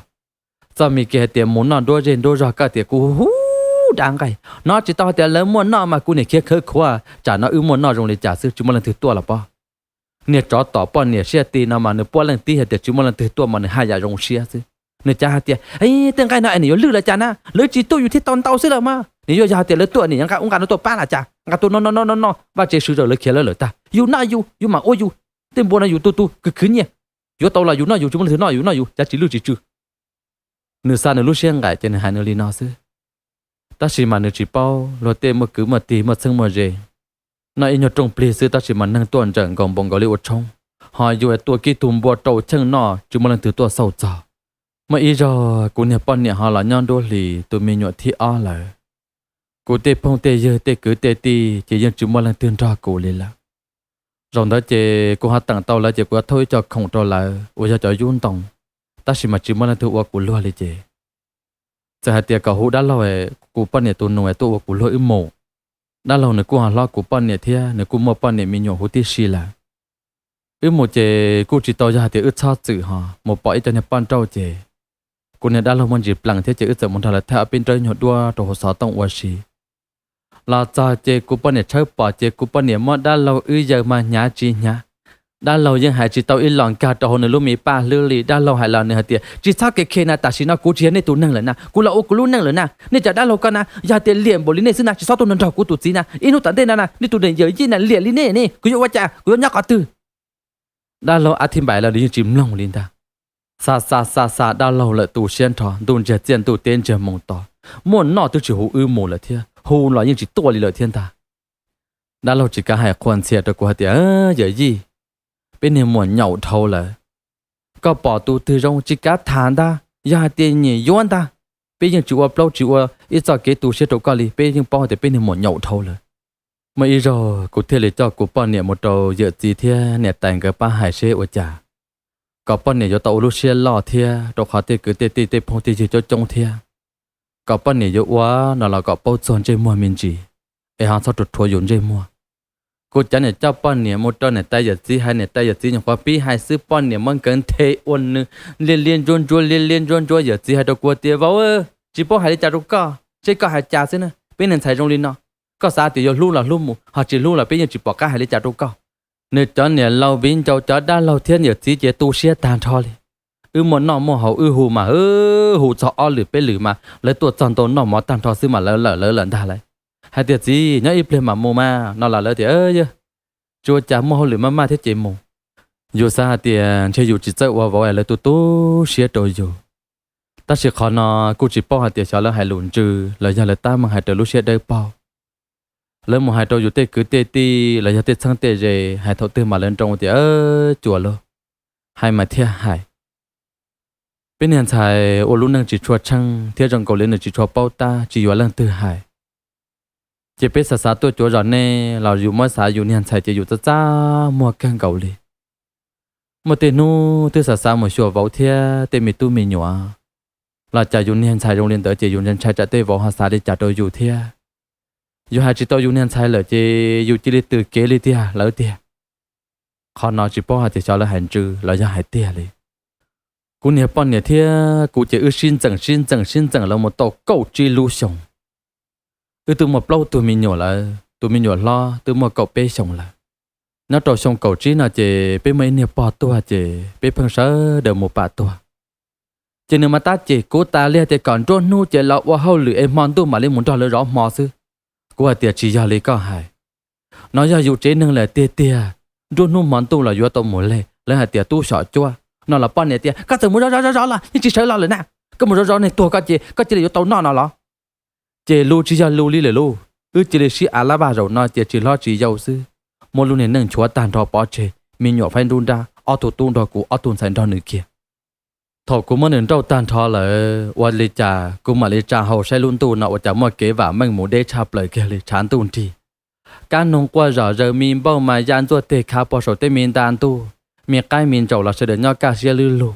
Txoj me kev hais tias mus noj nruab zej nruab zog, koj tias kuv hu hu dab nqaij, hnov tsis tau hais tias lawv muaj noj mas kuv niam khiav khawv khuav, tsam no wb muaj noj zoo li cas xwb, tsis muaj leej twg tuaj los pom? Niag tsov tom poj niam siab ti no mas nws puav leej tib hais tias tsis muaj leej twg tuaj mas nws haj yam zoo siab xwb. Nws cav hais tias, Tej nqaij no es nws yuav lwj los cas na, lawv tsis tuaj yus thiaj tau ntau xwb los mas, nws yuav yog hais tias lawv tuaj nws yuav nqa ub nqa no tuaj pab los cas, nqa tuaj noj noj noj noj noj vaj tse swv zaws lawv khiav lawv lawm tag, yus noj yus, yus mam ua yus. Tej npua no yus tu tu kwv khwv nyiaj, yuav tau los yus noj yus, tsis muaj leej twg noj yus noj yus, cav tsis lwj tsis tsw. Nws xa nws lub siab nqaim ces nws hais nws li no xwb. Tab sis mas nws tsis paub luag tej muaj kwv muaj tij muaj txheeb muaj ze, noj ib nyuag rooj plig xwb tab sis mas neeg tuaj ntsawm nkaus npaum nkaus li ua tshoob, ho yus tua kiag tug npua rau cheej noj tsis muaj leej twg tuaj xauj txog. Muaj ib zaug kuv niag poj niam ho los nyob nruab hlis tus me nyuam thib ob lawm. Kuv tej phooj tej ywg tej kwv tej tij ces yeej tsis muaj leej twg nrog kuv li lawm. Zaum ntawd ces kuv ho teem tau lawv ces kuv yuav thauj ib co khoom rau lawv uas yog cov yub ntoo, tab sis mas tsis muaj leej twg ua kuv luag li ces txawm hais tias kom hu dab laug, kuv poj niam tus nus tuaj ua kuv luag wb mus. Dab laug nws kuj ho hlob kuv poj niam thiab nws kuj muaj poj niam me nyuam huv tib si lawm. Wb mus ces kuj tsis tau yog hais tias wb txhob txwm ho mus pom ib co niag poj nrauj ces kuv niag dab laug muaj ntsis plees thiab ces wb txawm mus nrog lawv thaij ob peb nrawb nyuag duab rau hauv xov tooj ua si. Los txog ces kuv poj niam tshawb pom ces kuv poj niam muab dab laug wb yaws mas hnyav tsis hnyav. Dab laug yeej hais tsis tau ib los nkag rau hauv nws lub me paj hlwb li, dab laug hais los nws hais tias, Tsis txhob khe khe na, tam sim no kuv tsis yog nej tus neeg lawm na, kuv los ua kuv lub neej lawm na. Nej cov dab laug ko na, yog hais tias liam npaum li nej xwb na tsis txhob tuaj nrog nrog kuv tus txiv na, ib hnub tom ntej no na nej tus niam yawm yij na liam li nej ne, kuv yuav ua cas, kuv yuav nyob qhov twg? Dab laug ab thib npaim los nws yeej tsis mloog li ntag. Xa xa xa xa dab laug lawm tu siab nrho, ntuj ntsiag txiaj ntuj teb ntsiag mus to, muaj noj twb tsis hu wb mus lawm thiab, hu los yeej tsis tuaj li lawm thiab ntag. Dab laug tsis kav hais qhuas ntxhias rau kuv hais tias, Yawm yij, peb niag muam nyaum dhau lawm. Koj pom tus twg zoo tsis kav tham ntag, yog hais tias nyiam yuav ntag, peb yeej tsis ua plaub tsis ua ib txoj kev tu siab rau koj li, peb yeej paub hais tias peb niag muam nyaum dhau lawm. Muaj ib zaug kuv thiaj li coj kuv poj niam mus rau yawm txiv thiab niam tais nkawd pab hais seb ua cas kom poj niam yuav tau ua lub siab loj thiab, rau qhov tej kwv tej tij tej phooj tej ywg coob coob thiab. Kom poj niam yuav ua no los kom paub txuag ntsej muag me ntsis, es ho txhob rhuav rhuav yus ntsej muag. Kuv cav niam coj poj niam mus rau niam tais yawm txiv hais, niam tais yawm txiv nyuam qhuav pib hais xwb poj niam muab nkawd nthe ua nws liab liab ntsuab ntsuab liab liab ntsuab ntsuab. Yawm txiv hais rau kuv tias, Vauv, tsis paub hais li cas rau koj, seb koj hais cas xwb na, peb niag ntxhais zoo li no, koj xav tias yuav hlub los hlub mus, ho tsis hlub los peb yeej tsis pom qab hais li cas rau koj. Nws cov niam laus viv ncaus cov dab laug thiab yawm txiv ces tu siab tag nrho li. Wb muaj noj muaj haus wb hu mas hu txog ob lwm peb lwm mas lawv tuaj txog ntau noj mov tag nrho xwb mas lawv lawm lawv lawm ntag lauj. Hais tias, Txiv, nyob ib pliag mam mus mas no los lawv tias, Yog tsis ua cas, muaj hauj lwm maj maj thiab ces mus. Yus xav hais tias ntshe yus tsis txawj ua vauv es lawv tu tu siab rau yus. Tab sis qhov no kuj tsis paub hais tias xyov lawv hais lus ntsws los yog lawv tab meeg hais raws lub siab dawb paug. Lawv mus hais rau yus tej kwv tej tij los yog tej txheeb tej ze, hais thaum twg mas lawv nroo tias cuag lug, hais mas thiaj hais. Peb niag ntxhais ua lub neej tsis tshua tsheej thiab zoo nkaus li nws tsis tshua paub tab tsis yuav leej twg hais. Ces peb xav xav tuaj cuav zos nej los yus muab xav yus niag ntxhais ces yus txaj txaj muag kawg nkaus li. Muaj tej hnub twb xav xav mus xyuas vauv thiab tej me tub me nyuam, los cas yus niag ntxhais zoo li ntawd ces yus ntshai tsam tej vauv ho xav li cas rau yus thiab. Yus hais tsis tau yus niag ntxhais lawm ces yus cia li tws kev li tiag lawv tiag. Qhov no tsis paub hais tias xyov lawv hais ntsws los yog hais tiag li. Kuv niag poj niam thiab kuv ces wb sib ntxeem sib ntxeem sib ntxeem los mus tau kaum tsib lub xyoos. Wb twb muaj plaub tug me nyuam lawm, tus me nyuam hlob twb muaj kaum peb xyoos lawm. Nyob rau xyoo kaum tsib no ces peb muaj ib niag pog tuag ces peb pheej sawv daws mus pam tuag. Ces nws mas tab cem kuv tas li tias kom nruab hnub ces los ua hauj lwm es hmo ntuj mam li mus nrog lawv zov hmo xwb. Kuv hais tias tsis yog li koj hais. No yog yus tsev neeg lawm tiag tiag, nruab hnub hmo ntuj los yuav tau mus leg. Lawv hais tias tub xyom cuab no los poj niam tias koj txawm mus zov zov zov zov los yeej tsis sawv los lawm na. Koj mus zov zov neeg tuag koj ces koj cia li yuav tau noj no los? Ces lus tsis yog lus li lawm lauj. Wb cia li sib av lab vaj zaum no ces tsis hlob tsis yau xwb, muab lub niag neej nchuav tag nrho pov tseg, me nyuam faib nruab nrab, ob tug tub nrog kuv, ob tug ntxhais nrog nws kiag. Thaum kuv muab nws nrauj tag nrho lawm ua li cas kuv mam li tsa hau saib lub ntuj no ua cas muaj kev vam meej mus deb tshaj plaws kiag li tshav ntuj nrig. Kab noog quaj zom zaws, me npauj mas ya ntxuaj teg khav pog saum tej me nta ntuj, me qaib me ntsaum los sawv daws nyob kaj siab lwb lug.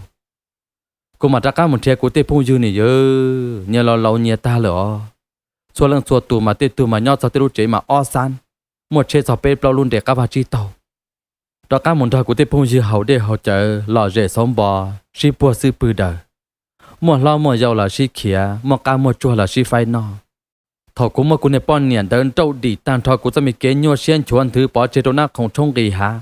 Kuv mam rov qab mus nrhiav kuv tej phooj ywg ni yawg, nyias laus laus nyias tag lawm os. Txhua leej txhua tus mas tej tug mas nyob txog tej lub tsev mas ob xab, muaj tsheb txog peb plaub lub nres qab vaj tsib taug. Rov qab mus nrog kuv tej phooj ywg haus dej haus cawv lom zem xauv npo, sib puag xwb pwg daws. Muaj hlob muaj yau los sib khiav, muaj qab muaj tsuag los sib faib noj. Thaum kuv muab kuv niag poj niam ntawd nrauj dim tag nrho kuv txoj me kev nyuaj siab nchuav nthwv pov tseg rau nab qhoos tshoob nqis hav,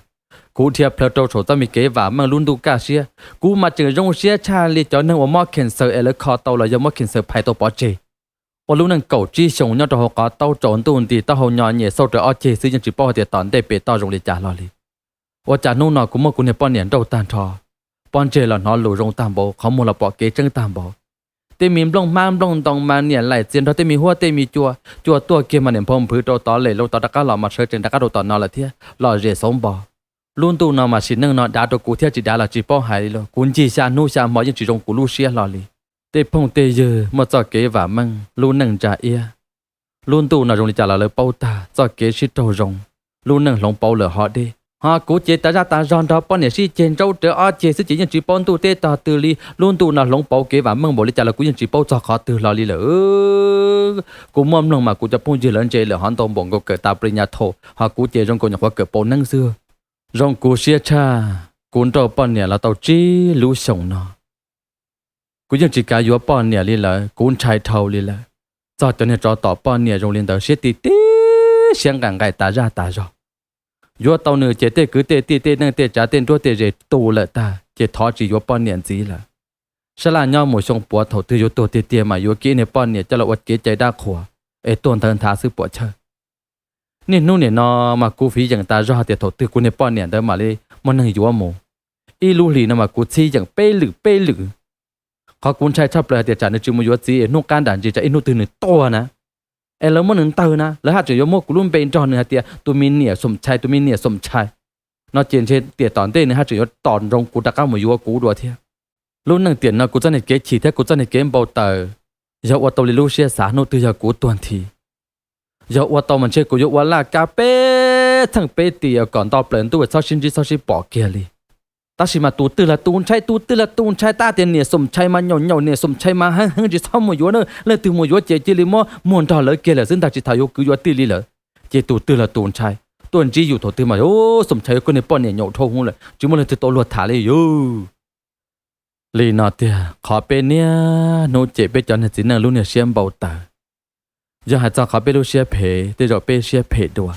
kuv dhia plhaws rau saum txoj me kev vam meej lub ntuj kaj siab, kuv mas tseem zoo siab tshaj li cov neeg uas mob khees xaws es lawv kho tau los yog mob khees xaws phais tau pov tseg. Ua lub neej kaum tsib xyoos nyob rau hauv qhov taub tsaus ntuj nti taub hau nyo nyem xauj rawv ob ceg xwb yeej tsis paub hais tias tom ntej pem toj zoo li cas hlo li. Ua cas hnub no kuv muab kuv niag poj niam nrauj tag nrho, pob ntseg los hnov lus zoo tag npaum, qhov muag los pom kev tseeb tag npaum. Tej me nplooj hmab nplooj ntoo mas niam laim txias nrog tej me huab tej me cua, cua tuaj kiag mas niam nphau nphwv rau tod lem rau tod rov qab los mas sawv tsees rov qab rau tom no lawm thiab lom zem xauv npo. Lub ntuj no mas sim neej no dav rau kuv thiab tsis dav los tsis paub hais li lauj. Kuv ncig xya hnub xya hmo yeej tsis zoo kuv lub siab hlo li. Tej phooj tej ywg muaj txoj kev vam meej, lub neej ntsa iab. Lub ntuj no zoo li cas los lawv paub tag, txoj kev sib raug zoo, lub neej hloov pauv lawm ho deb. Ho kuv ces tas zaj tas zog nrog poj niam sib ceg ntsaub rawv ob ceg xwb ces yeej tsis paub ntuj teb tog twg li. Lub ntuj no hloov pauv kev vam meej npaum li cas los kuv yeej tsis paub txog qhov twg hlo li lawm. Kuv muab mloog mas kuv cov phooj ywg lawv ntse lawm hov ntau npaum nkaus kawm tas pli nyas thaum, ho kuv ces zoo nkaus nyuam qhuav kawm paus neeb xwb. Zoo kuv siab tshaj, kuv nrauj poj niam los tau tsib lub xyoos no, kuv yeej tsis kav yuav poj niam li lawm, kuv ntshai dhau li lawm. Txog cov niag tsov tom poj niam zoo li ntawd siab ti tib siab nqaim nqaim tas zaj tas zog. Yuav tau nws ces tej kwv tej tij tej neej tej tsav tej nruab tej ze tu lawm tag ces thov tsis yuav poj niam ntxiv lawm. Sab laj nyob mus xyoo puav thaum twg yuav tuag tiag tiag mas yuav kiag niag poj niam coj los ua kev cai dab qhuas es tuag nthawv nthav xwb puam chawj. Niaj hnub nim no mas kuv fiv yeem tas zog tias thaum twg kuv niag poj niam ntawd mam li muaj neeg yuav mus. Ib lub hlis no mas kuv txhib yeem peb lwm peb lwm. Qhov kuv ntshai tshaj plaws hais tias tsam nws tsis mus yuav txiv es hnub qab nram ntsis tsam ib hnub twg nws tuag na, es lawv muab nws ntawg na, lawv haj tseem yuav muab kuv lub npe nrog nws hais tias tus me niam xom tshai, tus me niam xom tshai no ces ntshe tiam tom ntej nws haj tseem yuav tos nroo kuv rov qab mus yuav kuv dua thiab. Lub neej tiam no kuv txoj niag kev chim thiab kuv txoj niag kev npau taws yog ua tau li lub siab xav hnub twg yog kuv tuag nthi. Yog ua tau mas ntshe kuv yuav ua laj kab peb txheej peb tis kom nto plaws ntuj txhob sib ntsib txhob sib pom kiag li. Tab sis mas tus twg los tus ntshai, tus twg los tus ntshai, tab tias niam xom tshai mas nyaum nyaum, niam xom tshai mas heev heev, tsis txhob mus yuav na, leej twg mus yuav ces cia li muab muag nrog lawv kiag lawm xwb ntag, tsis tau yuav kwv yuav tij li lawm. Ces tus twg los tus ntshai tuaj ntsib yus thaum twg mas xom tshai, koj niag poj niam nyaum dhau hwv lawm, tsis muaj leej twg tau luag tham li yus. Li no tiag, qhov peb niaj hnub cem peb cov niag txiv neej lub niag siab npau taws, yog hais txog qhov peb lub siab phem tej zaum peb siab phem dua.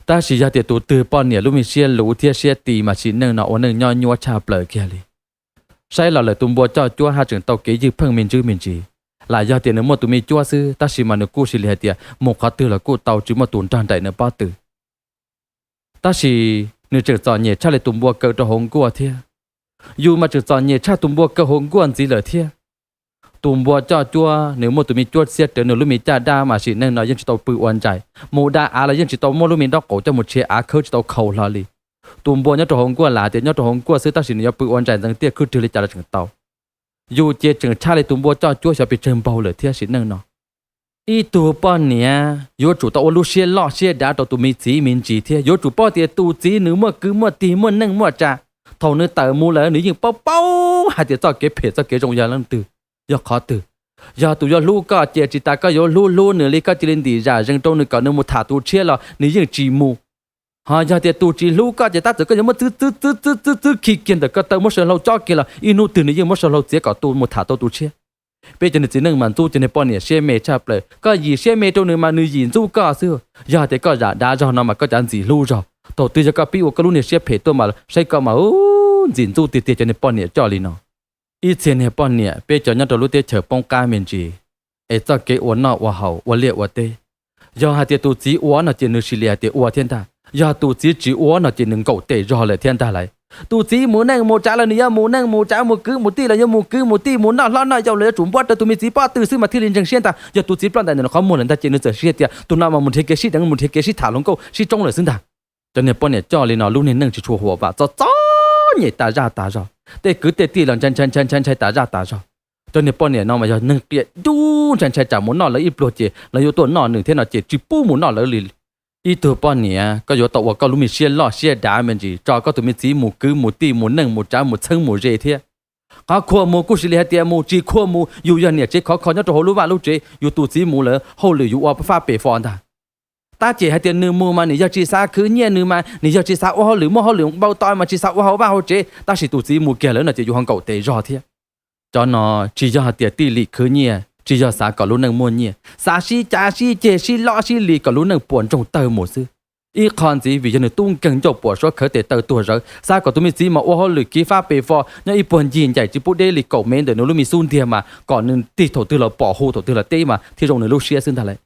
Tab sis yog tias tus twg poj niam lub me siab luv thiab siab ti mas sim neej no ua neej nyob nyuaj tshaj plaws kiag li. Saib los lawm tus npua coj cuab haj tseem tau kev ywj pheej me ntsis me ntsis, lam yog tias nws muaj tus me cuab xwb tab sis mas nws kuj sis li hais tias mus qhov twg los kuj tau, tsis muaj tus nrog nraim nws pob tw. Tab sis Nws tseem txom nyem tshaj li tus npua kaw rau hauv nkuaj thiab. Yus mas tseem txom nyem tshaj tus npua kaw hauv nkuaj ntxiv lawm thiab. Tus npua coj cuab, nws muaj tus me cuab xiab rawv nws lub me caj dab mas sim neej no yeej tsis tau pw ua ntsais, mus da av los yeej tsis tau muaj lub me nraub qaum coj mus tshem av, khawb tsis tau khau hlo li. Tus npua nyob rau hauv nkuaj las tias nyob rau hauv nkuaj xwb tab sis nws yuav pw ua ntsais ntxeev tiaj khwb rwg li cas los tseem tau. Yus ces tseem tshaj li tus npua coj cuab xyov pes tsawg npaug lawm thiab sim neej no. Ib tug poj niam yuav tsum tau ua lub siab loj siab dav rau tus me txiv me ntsis thiab, yuav tsum paub tias tus txiv nws muaj kwv muaj tij muaj neej muaj tsav. Thaum nws tawm mus lawm nws yeej paub paub hais tias txoj kev phem txoj kev zoo yog leej twg, yog qhov twg. Yog tus yuav hlub koj ces tsis tas koj yuav hlub hlub nws li, koj cia li ntim zam zees rau nws kom nws mus tham tus tshiab los nws yeej tsis mus. Ho yog tias tus tsis hlub koj ces tab txawm koj yuav muab txwb txwb txwb txwb txwb txwb khi kiag ntawm koj taw muab saw hlau cob kiag los ib hnub twg nws yeej muab saw hlau txiav kom tus mus tham tau tus tshiab. Peb cov niag txiv neej mas ntxub cov niag poj niam siab me tshaj plaws, koj yim siab me rau nws mas nws yim ntxub koj xwb. Yog tias koj zam dav zog no mas koj cav ntxim hlub zog, thaum twg yog koj pib ua koj lub niag siab phem tuaj mas saib koj mas ntxim ntxub tiag tiag cov niag poj niam coj li no. Ib txhia niag poj niam peb cov nyob rau lub teb chaws poob qab me ntsis, es txoj kev ua noj ua haus ua liaj ua teb, yog hais tias tus txiv ua no ces nws sim li hais tias ua thiab ntag, yog tus txiv tsis ua no ces nws nkaum tes zog lawm thiab ntag lauj. Tus txiv mus neej mus tsav los nws yuav mus neej mus tsav, mus kwv mus tij los yuav mus kwv mus tij, mus noj hlob noj yau los yuav tsum npuab rau tus me txiv pob tw xwb mas thiaj li ntseeg siab ntag. Yog tus txiv ploj ntais ntawm nws qhov muag lawm ntag ces nws txawm siv tias tus no mas mus nrhiav kev sib deev mus nrhiav kev sib tham hluas nkauj sib tsoob lawm xwb ntag. Cov niag poj niam coj li no lub niag neej tsis tshua huam vam, txom txom nyem tas zaj tas zog, tej kwv tej tij los ntshai ntshai ntshai ntshai ntshai tas zaj tas zog. Cov niag poj niam no mas yog neeg qias dub, ntshai ntshai tsam mus noj lawv ib pluag ces lawv yuav tuaj noj nws thiab no ces tsis pub mus noj lawv li. Ib tug poj niam koj yuav tau ua koj lub me siab loj siab dav me ntsis tso koj tus me txiv mus kwv mus tij mus neej mus tsav mus txheeb mus ze thiab. Qhov khuam mus kuj sim li hais tias mus, tsis khuam mus yus yog niam tsev khov kho nyob rau hauv lub vaj lub tsev, yus tus txiv mus lawm hauj lwm yus ua faj pem fo ntag. Tab cem hais tias nws mus mas nws yog tsis xav khwv nyiaj, nws mas nws yog tsis xav ua hauj lwm, muaj hauj lwm npau taws mas tsis xav ua hauv vaj hauv tsev, tab sis tus txiv mus kiag lawm no ces yus ho nkaum tes zog thiab. Cov no tsis yog hais tias tij lim khwv nyiaj, tsis yog xav kom lub neej muaj nyiaj, xav sib cav sib ceg sib lob sib lis kom lub neej puas ntsoog tawg mus xwb. Ib qho ntxiv vim yog nws tub nkeeg ncauj puas suab khawv tes taw tuag zawv, xav kom tus me txiv mas ua hauj lwm kiv fab pes fo nyob ib puag ncig ncaim tsis pub deb li kaum mev ntawm nws lub me xub ntiag mas kom nws tig thaum twg los pom, hu thaum twg los teb mas thiaj zoo nws lub siab xwb ntag lauj.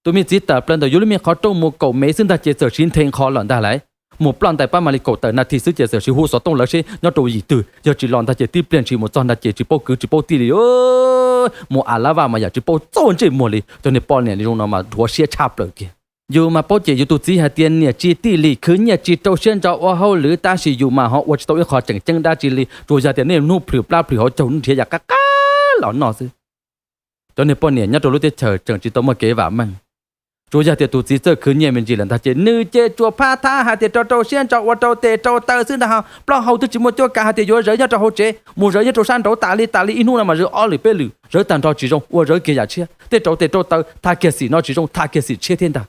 Tus me txiv tawm plaws ntawm yus lub me qhov rooj mus kaum mev xwb ntag ces txawm siv nthe nqho lawm ntag lauj. Mus ploj ntais pab mam li kaum tawm nas this xwb ces txawm siv hu xov tooj lawv seb nyob rau yim twg, yog tsis los ntag ces tib pliag ntshis mus txog ntag ces tsis paub kwv tsis paub tij li. Mus a la vaj mas yam tsis paub txoj ntsej muag li, cov niag poj niam li zoo no mas dhuav siab tshaj plaws kiag. Yus mas paub cem yus tus txiv hais tias niam tsis tij lim khwv nyiaj tsis rau siab ntso ua hauj lwm tab sis yus mas ho ua tsis tau ib qho tseem ceeb dab tsi li, tsuas yog tias niaj hnub plhws plab plhws hauv caug hnub nrhiav yam qab qab los noj xwb. Cov niag poj niam nyob rau lub teb chaws tseem tsis tau muaj kev vam meej. Tsuas yog tias tus txiv txawj khwv nyiaj me ntsis lawm ntag ces nws ces tsuas phab thab hais tias rau rau siab ntso ua rau tes rau taw xwb ntag ho. Plaub hau twb tsis muaj cuab kav hais tias yuav zawv nyob rau hauv tsev, mus zawv nyob rau sab nraud tas li tas li, ib hnub no mas zawv ob lwm peb lwm, zawv tag nrho tsis zoo, ua zawv kiag yam tshiab, tej rau tes rau taw thaj kiag xim no tsis zoo, thaj kiag xim tshiab thiab ntag.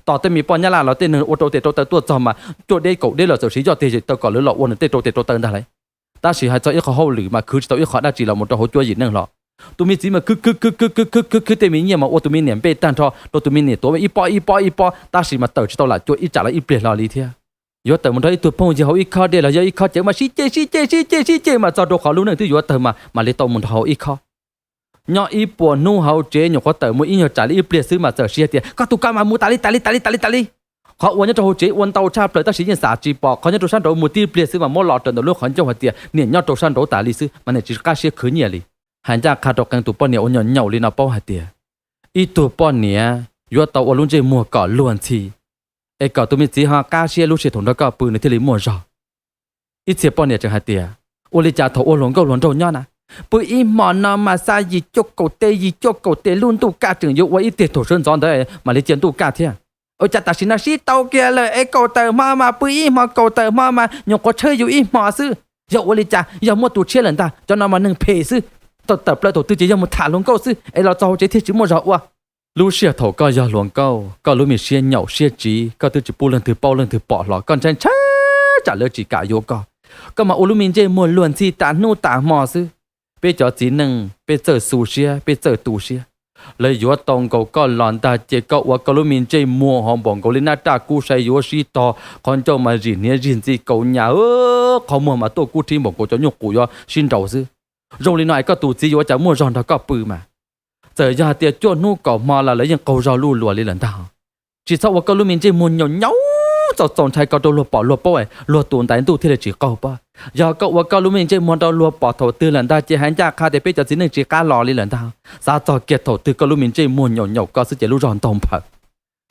Tos tej me poj nyab laj los tej neeg ua rau tes rau taw tuaj txog mas cuaj deb kaum deb los txawm siv yoj tiag taw kom lawv los ua nws tej rau tes rau taw ntag lauj. Tab sis hais txog ib qho hauj lwm mas khwv tsis tau ib qho dab tsi los mus rau hauv cuab yim neej hlo. Tus me txiv mas khwv khwv khwv khwv khwv khwv khwv tej me nyiaj mas ua tus me niam npe tag nrho rau tus me niam tuav ib pob ib pob ib pob tab sis mas tawm tsis tau lam cuab ib tsam los ib pliag hlo li thiab. Yuav tawm mus nrog ib tug phooj ywg hauv ib khob dej los yog ib khob cawv mas sib ceg sib ceg sib ceg sib ceg mas txog rau qhov lub neej twb yuav tawg mas mam li tau mus nrog hauv ib khob. Nyob ib puas hnub hauv tsev nyuam qhuav tawm mus ib nyuag tsam li ib pliag xwb mas txawm siv hais tias koj tus kab mas mus tas li tas li tas li tas li tas li. Qhov ua nyob rau hauv tsev ua ntau tshaj plaws tab sis yeej xav tsis pom, qhov nyob rau sab nraud mus tib pliag xwb mas muab los raws ntawm lub qhov ncauj hais tias niam nyob rau sab nraud tas li xwb mas niam tsis qab siab khwv nyiaj li. Hais ncaj qha rau qee tus poj niam uas nyaum nyaum li no paub hais tias ib tug poj niam yuav tau ua lub ntsej muag kom luag ntxhi es kom tus me txiv ho qab siab lub sij hawm thaum nrog koj pw nws thiaj li muaj zog. Ib txhia poj niam tseem hais tias ua li cas thaum ua hluas nkauj hluas nraug nyob na, pw ib hmos no mas xa yim cuaj kaum tes yim cuaj kaum tes lub ntuj kaj tseem yuav ua ib teg thaum sawv ntxov ntawd mam li cia ntuj kaj thiab. Ua cas tam sim no sib tau kiag lawm es kaum tawm hmo mas pw ib hmos kaum tawm hmo mas nyuam qhuav tshawb yus ib hmos xwb. Yog ua li cas yog muaj tus tshiab lawm ntag, cov no mas neeg phem xwb. Tawm plaws thaum twg ces yog mus tham hluas nkauj xwb es los txog hauv tsev thiaj tsis muaj zog ua. Lub sij hawm thaum koj yog hluas nkauj koj lub me siab nyaum siab tsiv koj twb tsis pub leej twg paub leej twg pom hlo koj ntshai ntshai tsam lawv tsis kam yuav koj. Koj mas ua lub me ntsej muag luag ntxhi tas hnub tas hmo xwb. Peb cov txiv neej peb txawj xu siab peb txawj tu siab. Lawv yuav tau nkaus koj los ntag ces koj ua koj lub me ntsej muag ho npaum nkaus li nab raj kub sai yuav sib tog, qhov ncauj mas zim hniav zig ntxi kaus nyas, qhov muag mas tuaj kub rhib npaum nkaus cov nyuj qus yuav sib nraus xwb. Zoo li no es koj tus txiv yuav ua cas muaj zog nrog koj pw mas. Txawm yog hais tias cuaj hnub kaum hmo los lawv yeej qaug zog luj luas li lawm ntag. Tsis txhob ua koj lub me ntsej muag nyaum nyaum txaus txaus ntshai ko rau luag pom luag paub, luag tus ntaiv ntuj thiaj li tsis qaug pob. Yog koj ua koj lub me ntsej muag rau luag pom thaum twg lawm ntag ces hais ncaj qha tias peb cov txiv neej tsis qab los li lawm ntag. Xav txog kiag thaum twg koj lub me ntsej muag nyaum nyaum ko xwb ces lub zog ntaug nphaws.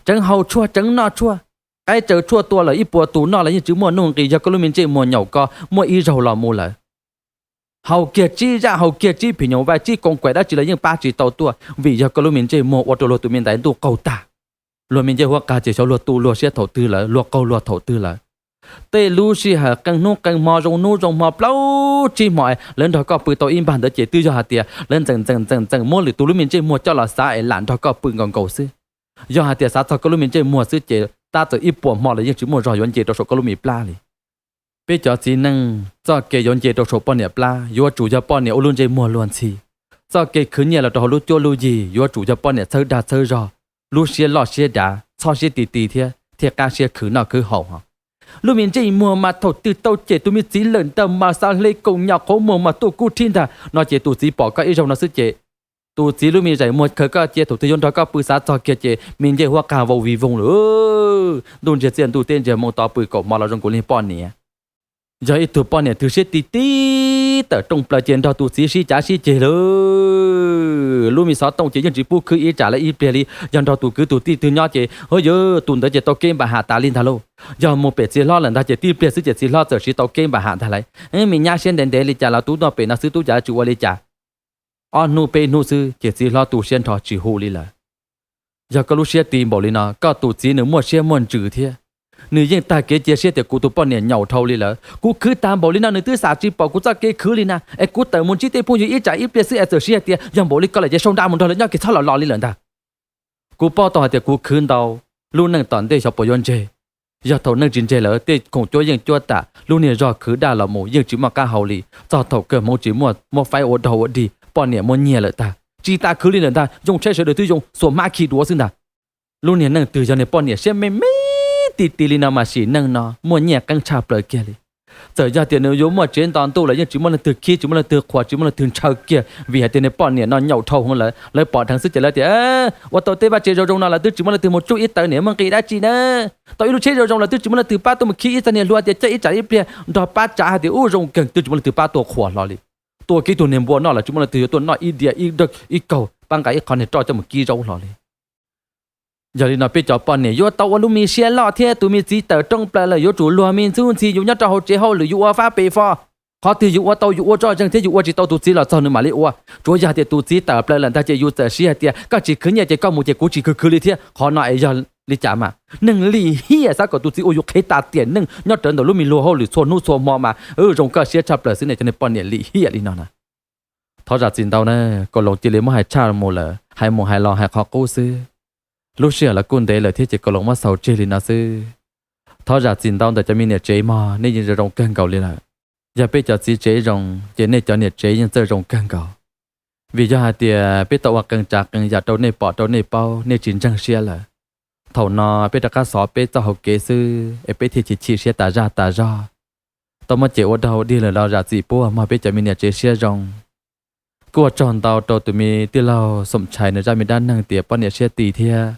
Tseev haus tshuaj tseev noj tshuaj, qaib tsaws tshuaj tua lawm ib puas tus noj los yeej tsis muaj nuj nqis, yog koj lub me ntsej muag nyaum ko muaj ib zaug los mus lawm. Haus kiag tsib zaj, haus kiag tsib phim nyuj vais, tsib koos kaim dab tsi los yeej pab tsis tau tuaj, vim yog koj lub me ntsej muag ua rau luag tus me ntaiv ntuj qaug tag. Luag me ncej huab qag ces xyov luag tu luag siab thaum twg lawm, luag qaug luag thaum twg lawm. Tej lub sij hawm qee hnub qee hmo, zoo hnub zoo hmo, plaub tsib hmo lawv nrog koj pw tau ib npag ntawd ces twb yog hais tias lawv ntxeem ntxeem ntxeem ntxeem muab lwm tus lub me ntsej muag coj los xav es lam nrog koj pw nkaus nkaus xwb. Yog hais tias xav txog koj lub me ntsej muag xwb ces tab txawm ib puas hmo los yeej tsis muaj zog yuav nce rau saum koj lub me plab li. Peb cov txiv neej txoj kev yuav nce rau saum poj niam plab yuav tsum yog poj niam ua lub ntsej muag luag ntxhi. Txoj kev khwv nyiaj los rau hauv lub cuab lub yig yuav tsum yog poj niam txhawb dag txhawb zog, lub siab loj siab dav, txhob siab ti ti thiab thiaj qab siab khwv noj khwv haus ho. Lub me ntsej muag mas thaum twg tau cem tus me txiv lawm ntag mas xav hle koom nyom qhuav muag mas tuaj kub rhib ntag no ces tus txiv pom koj ib zaug no xwb ces tus txiv lub me zais muag khaws koj cia thaum twg yuav nrog koj pw xav txog kiag ces me ncej huab qag vau vig voog lawm. Ntuj ntsiag txiaj ntuj teb ntsiag moo to pw kaum hmo los zoo nkaus li poj niam. Yog ib tug poj niam twg siab ti ti tawm rooj plaws ces nrog tus txiv sib cav sib ceg lawm. Lub me xov tooj ces yeej tsis pub khwv ib tsam lawm ib pliag li. Yog nrog tus kwv tus tij twg nyob ces ho yog tus ntawd ces tau kev npam ham tas li ntag lauj. Yog mus pem txiv hlob lawm ntag ces tib pliag xwb ces txiv hlob txawm siv tau kev npam ham ntag lauj. Me nyab siab ntev ntev li cas los tub noj pem no xwb tub cav tsis ua li cas. Ob hnub peb hnub xwb ces txiv hlob tu siab nrho tsis hu li lawm. Yog koj lub siab ti npaum li no, koj tus txiv nws muaj siab muaj ntsws thiab. Nws yeej tag kev cia siab tias kuv tus poj niam nyaum dhau li lawm, kuv khwv tag npaum li no nws twb xam tsis pom kuv txoj kev khwv li na, es kuv tawm mus ntsib tej phooj ywg ib tsam ib pliag xwb es txawm siv hais tias yog npaum li ko lawm ces sau nra mus nrog lawv nyob kiag txhob los los li lawm ntag. Kuv paub tau hais tias kuv khwv ntau, lub neej tom ntej xyov puas yuav ntseg. Yog thaum neej tsis ntseg lawm tej khoom cuab yeej cuab tam, lub niag zog khwv daj los mus yeej tsis muaj qab hau li, txog thaum kawg hmoov tsis muaj, muab faib ua dog ua dig, poj niam muab nyiag lawm tag, tsis tas khwv li lawm ntag, yoo tshaib sawv daws twb yoo xuas hmab khi duav xwb ntag. Lub niag neej twg yog niag poj niam siab me me ti ti li no mas sim neej no muaj nyiaj qeeb tshaj plaws kiag li. Txawm yog tias nws yuav muaj tsev nto ntuj los yeej tsis muaj leej twg khib, tsis muaj leej twg qhuas, tsis muaj leej twg ntshaw kiag, vim hais tias niag poj niam no nyaum dhau heev lawm. Lawv pom dheev xwb ces lawv tias ua tau tej vaj tse zoo zoo no lawv twb tsis muaj leej twg mus tsuj ib tawv niam muaj nqis dab tsi na. Tau ib lub tsheb zoo zoo lawv twb tsis muaj leej twg pab tuaj mus khib ib txog niag hlua tias caij ib tsam ib pliag nrog pab tsav hais tias ub zoo kawg twb tsis muaj leej twg pab tuaj qhuas hlo li. Tua kiag ib tug niag npua noj los tsis muaj leej twg yuav tuaj noj ib diav ib kaug pab nqa ib qho niag roj coj mus kib zaub hlo li. Yog li no peb cov poj niam yuav tau ua lub me siab loj thiab, tus me txiv tawm rooj plaws lawm yuav tsum luag me ntxub ntxhi, yus nyob rau hauv tsev hauj lwm yus ua fab pes fo. Qhov twg yus ua tau yus ua tso zeeg thiab, yus ua tsis tau tus txiv los txog nws mam li ua. Tsuav yog tias tus txiv tawm plaws lawm ntag ces yus txawm siv hais tias koj tsis khwv nyiaj ces koj mus ces kuv tsis khwv khwv li thiab, qhov no es yog li cas mas neeg lim hiam xav kom tus txiv ua yus qhev tas tiam neej nyob rawv ntawm lub me luag hauj lwm txhua hnub txhua hmo mas zoo koj siab tshaj plaws xwb ne, cov niag poj niam lim hiam li no na. Thov zam txim ntau na, Kaus Loos cia li muab hais tshaj mus lawm, hais mus hais los hais qhov qub xwb. Lub sij hawm los kuj ntev lawm thiab ces Kaus Loos muab xaus tseg li no xwb. Thov zam txim ntau ntawm cov me niam tsev mog, nej yeej zoo zoo kawg nkaus li lawm. Yog peb cov txiv tsev zoo ces nej cov niam tsev yeej txawj zoo kawg nkaus. Vim yog hais tias peb tau ua qee tsav qee yam rau nej pom rau nej paub, nej tsis ntseeg siab lawm. Thaum no peb rov qab xov peb txoj hau kev xwb es peb thiaj chim chim siab tas zaj tas zog. Tau muab cem ua dog ua dig lawm los zam txim pub mog peb cov me niam tsev siab zoo. Kuj ua tsaug ntau rau tus me tij laug Xoom Tshais nws zaj me dab neeg tias poj niam siab ti thiab.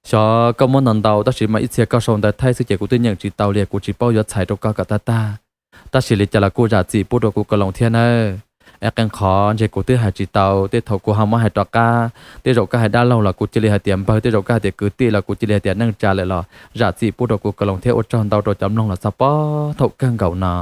Xyov koj muab ntau ntau tab sis mas ib txhia koj sau ntawv Thaib xwb ces kuv twb nyeem tsis tau li, kuv tsis paub yuav txhais rau koj kom tag tag. Tab sis li cas los kuj zam txim pub rau kuv Kaus Loos thiab nawb. Es qee qhov ntshe kuv twb hais tsis tau, tej thaum kuv ho muab hais rov qab, tej zaum koj hais dab laug los kuv cia li hais tias npawg, tej zaum koj hais tias kwv tij los kuv cia li hais tias neej tsa lawm los zam txim pub rau kuv Kaus Loos thiab ua tsaug ntau rau cov mloog los txog puag thaum kawg nkaus no.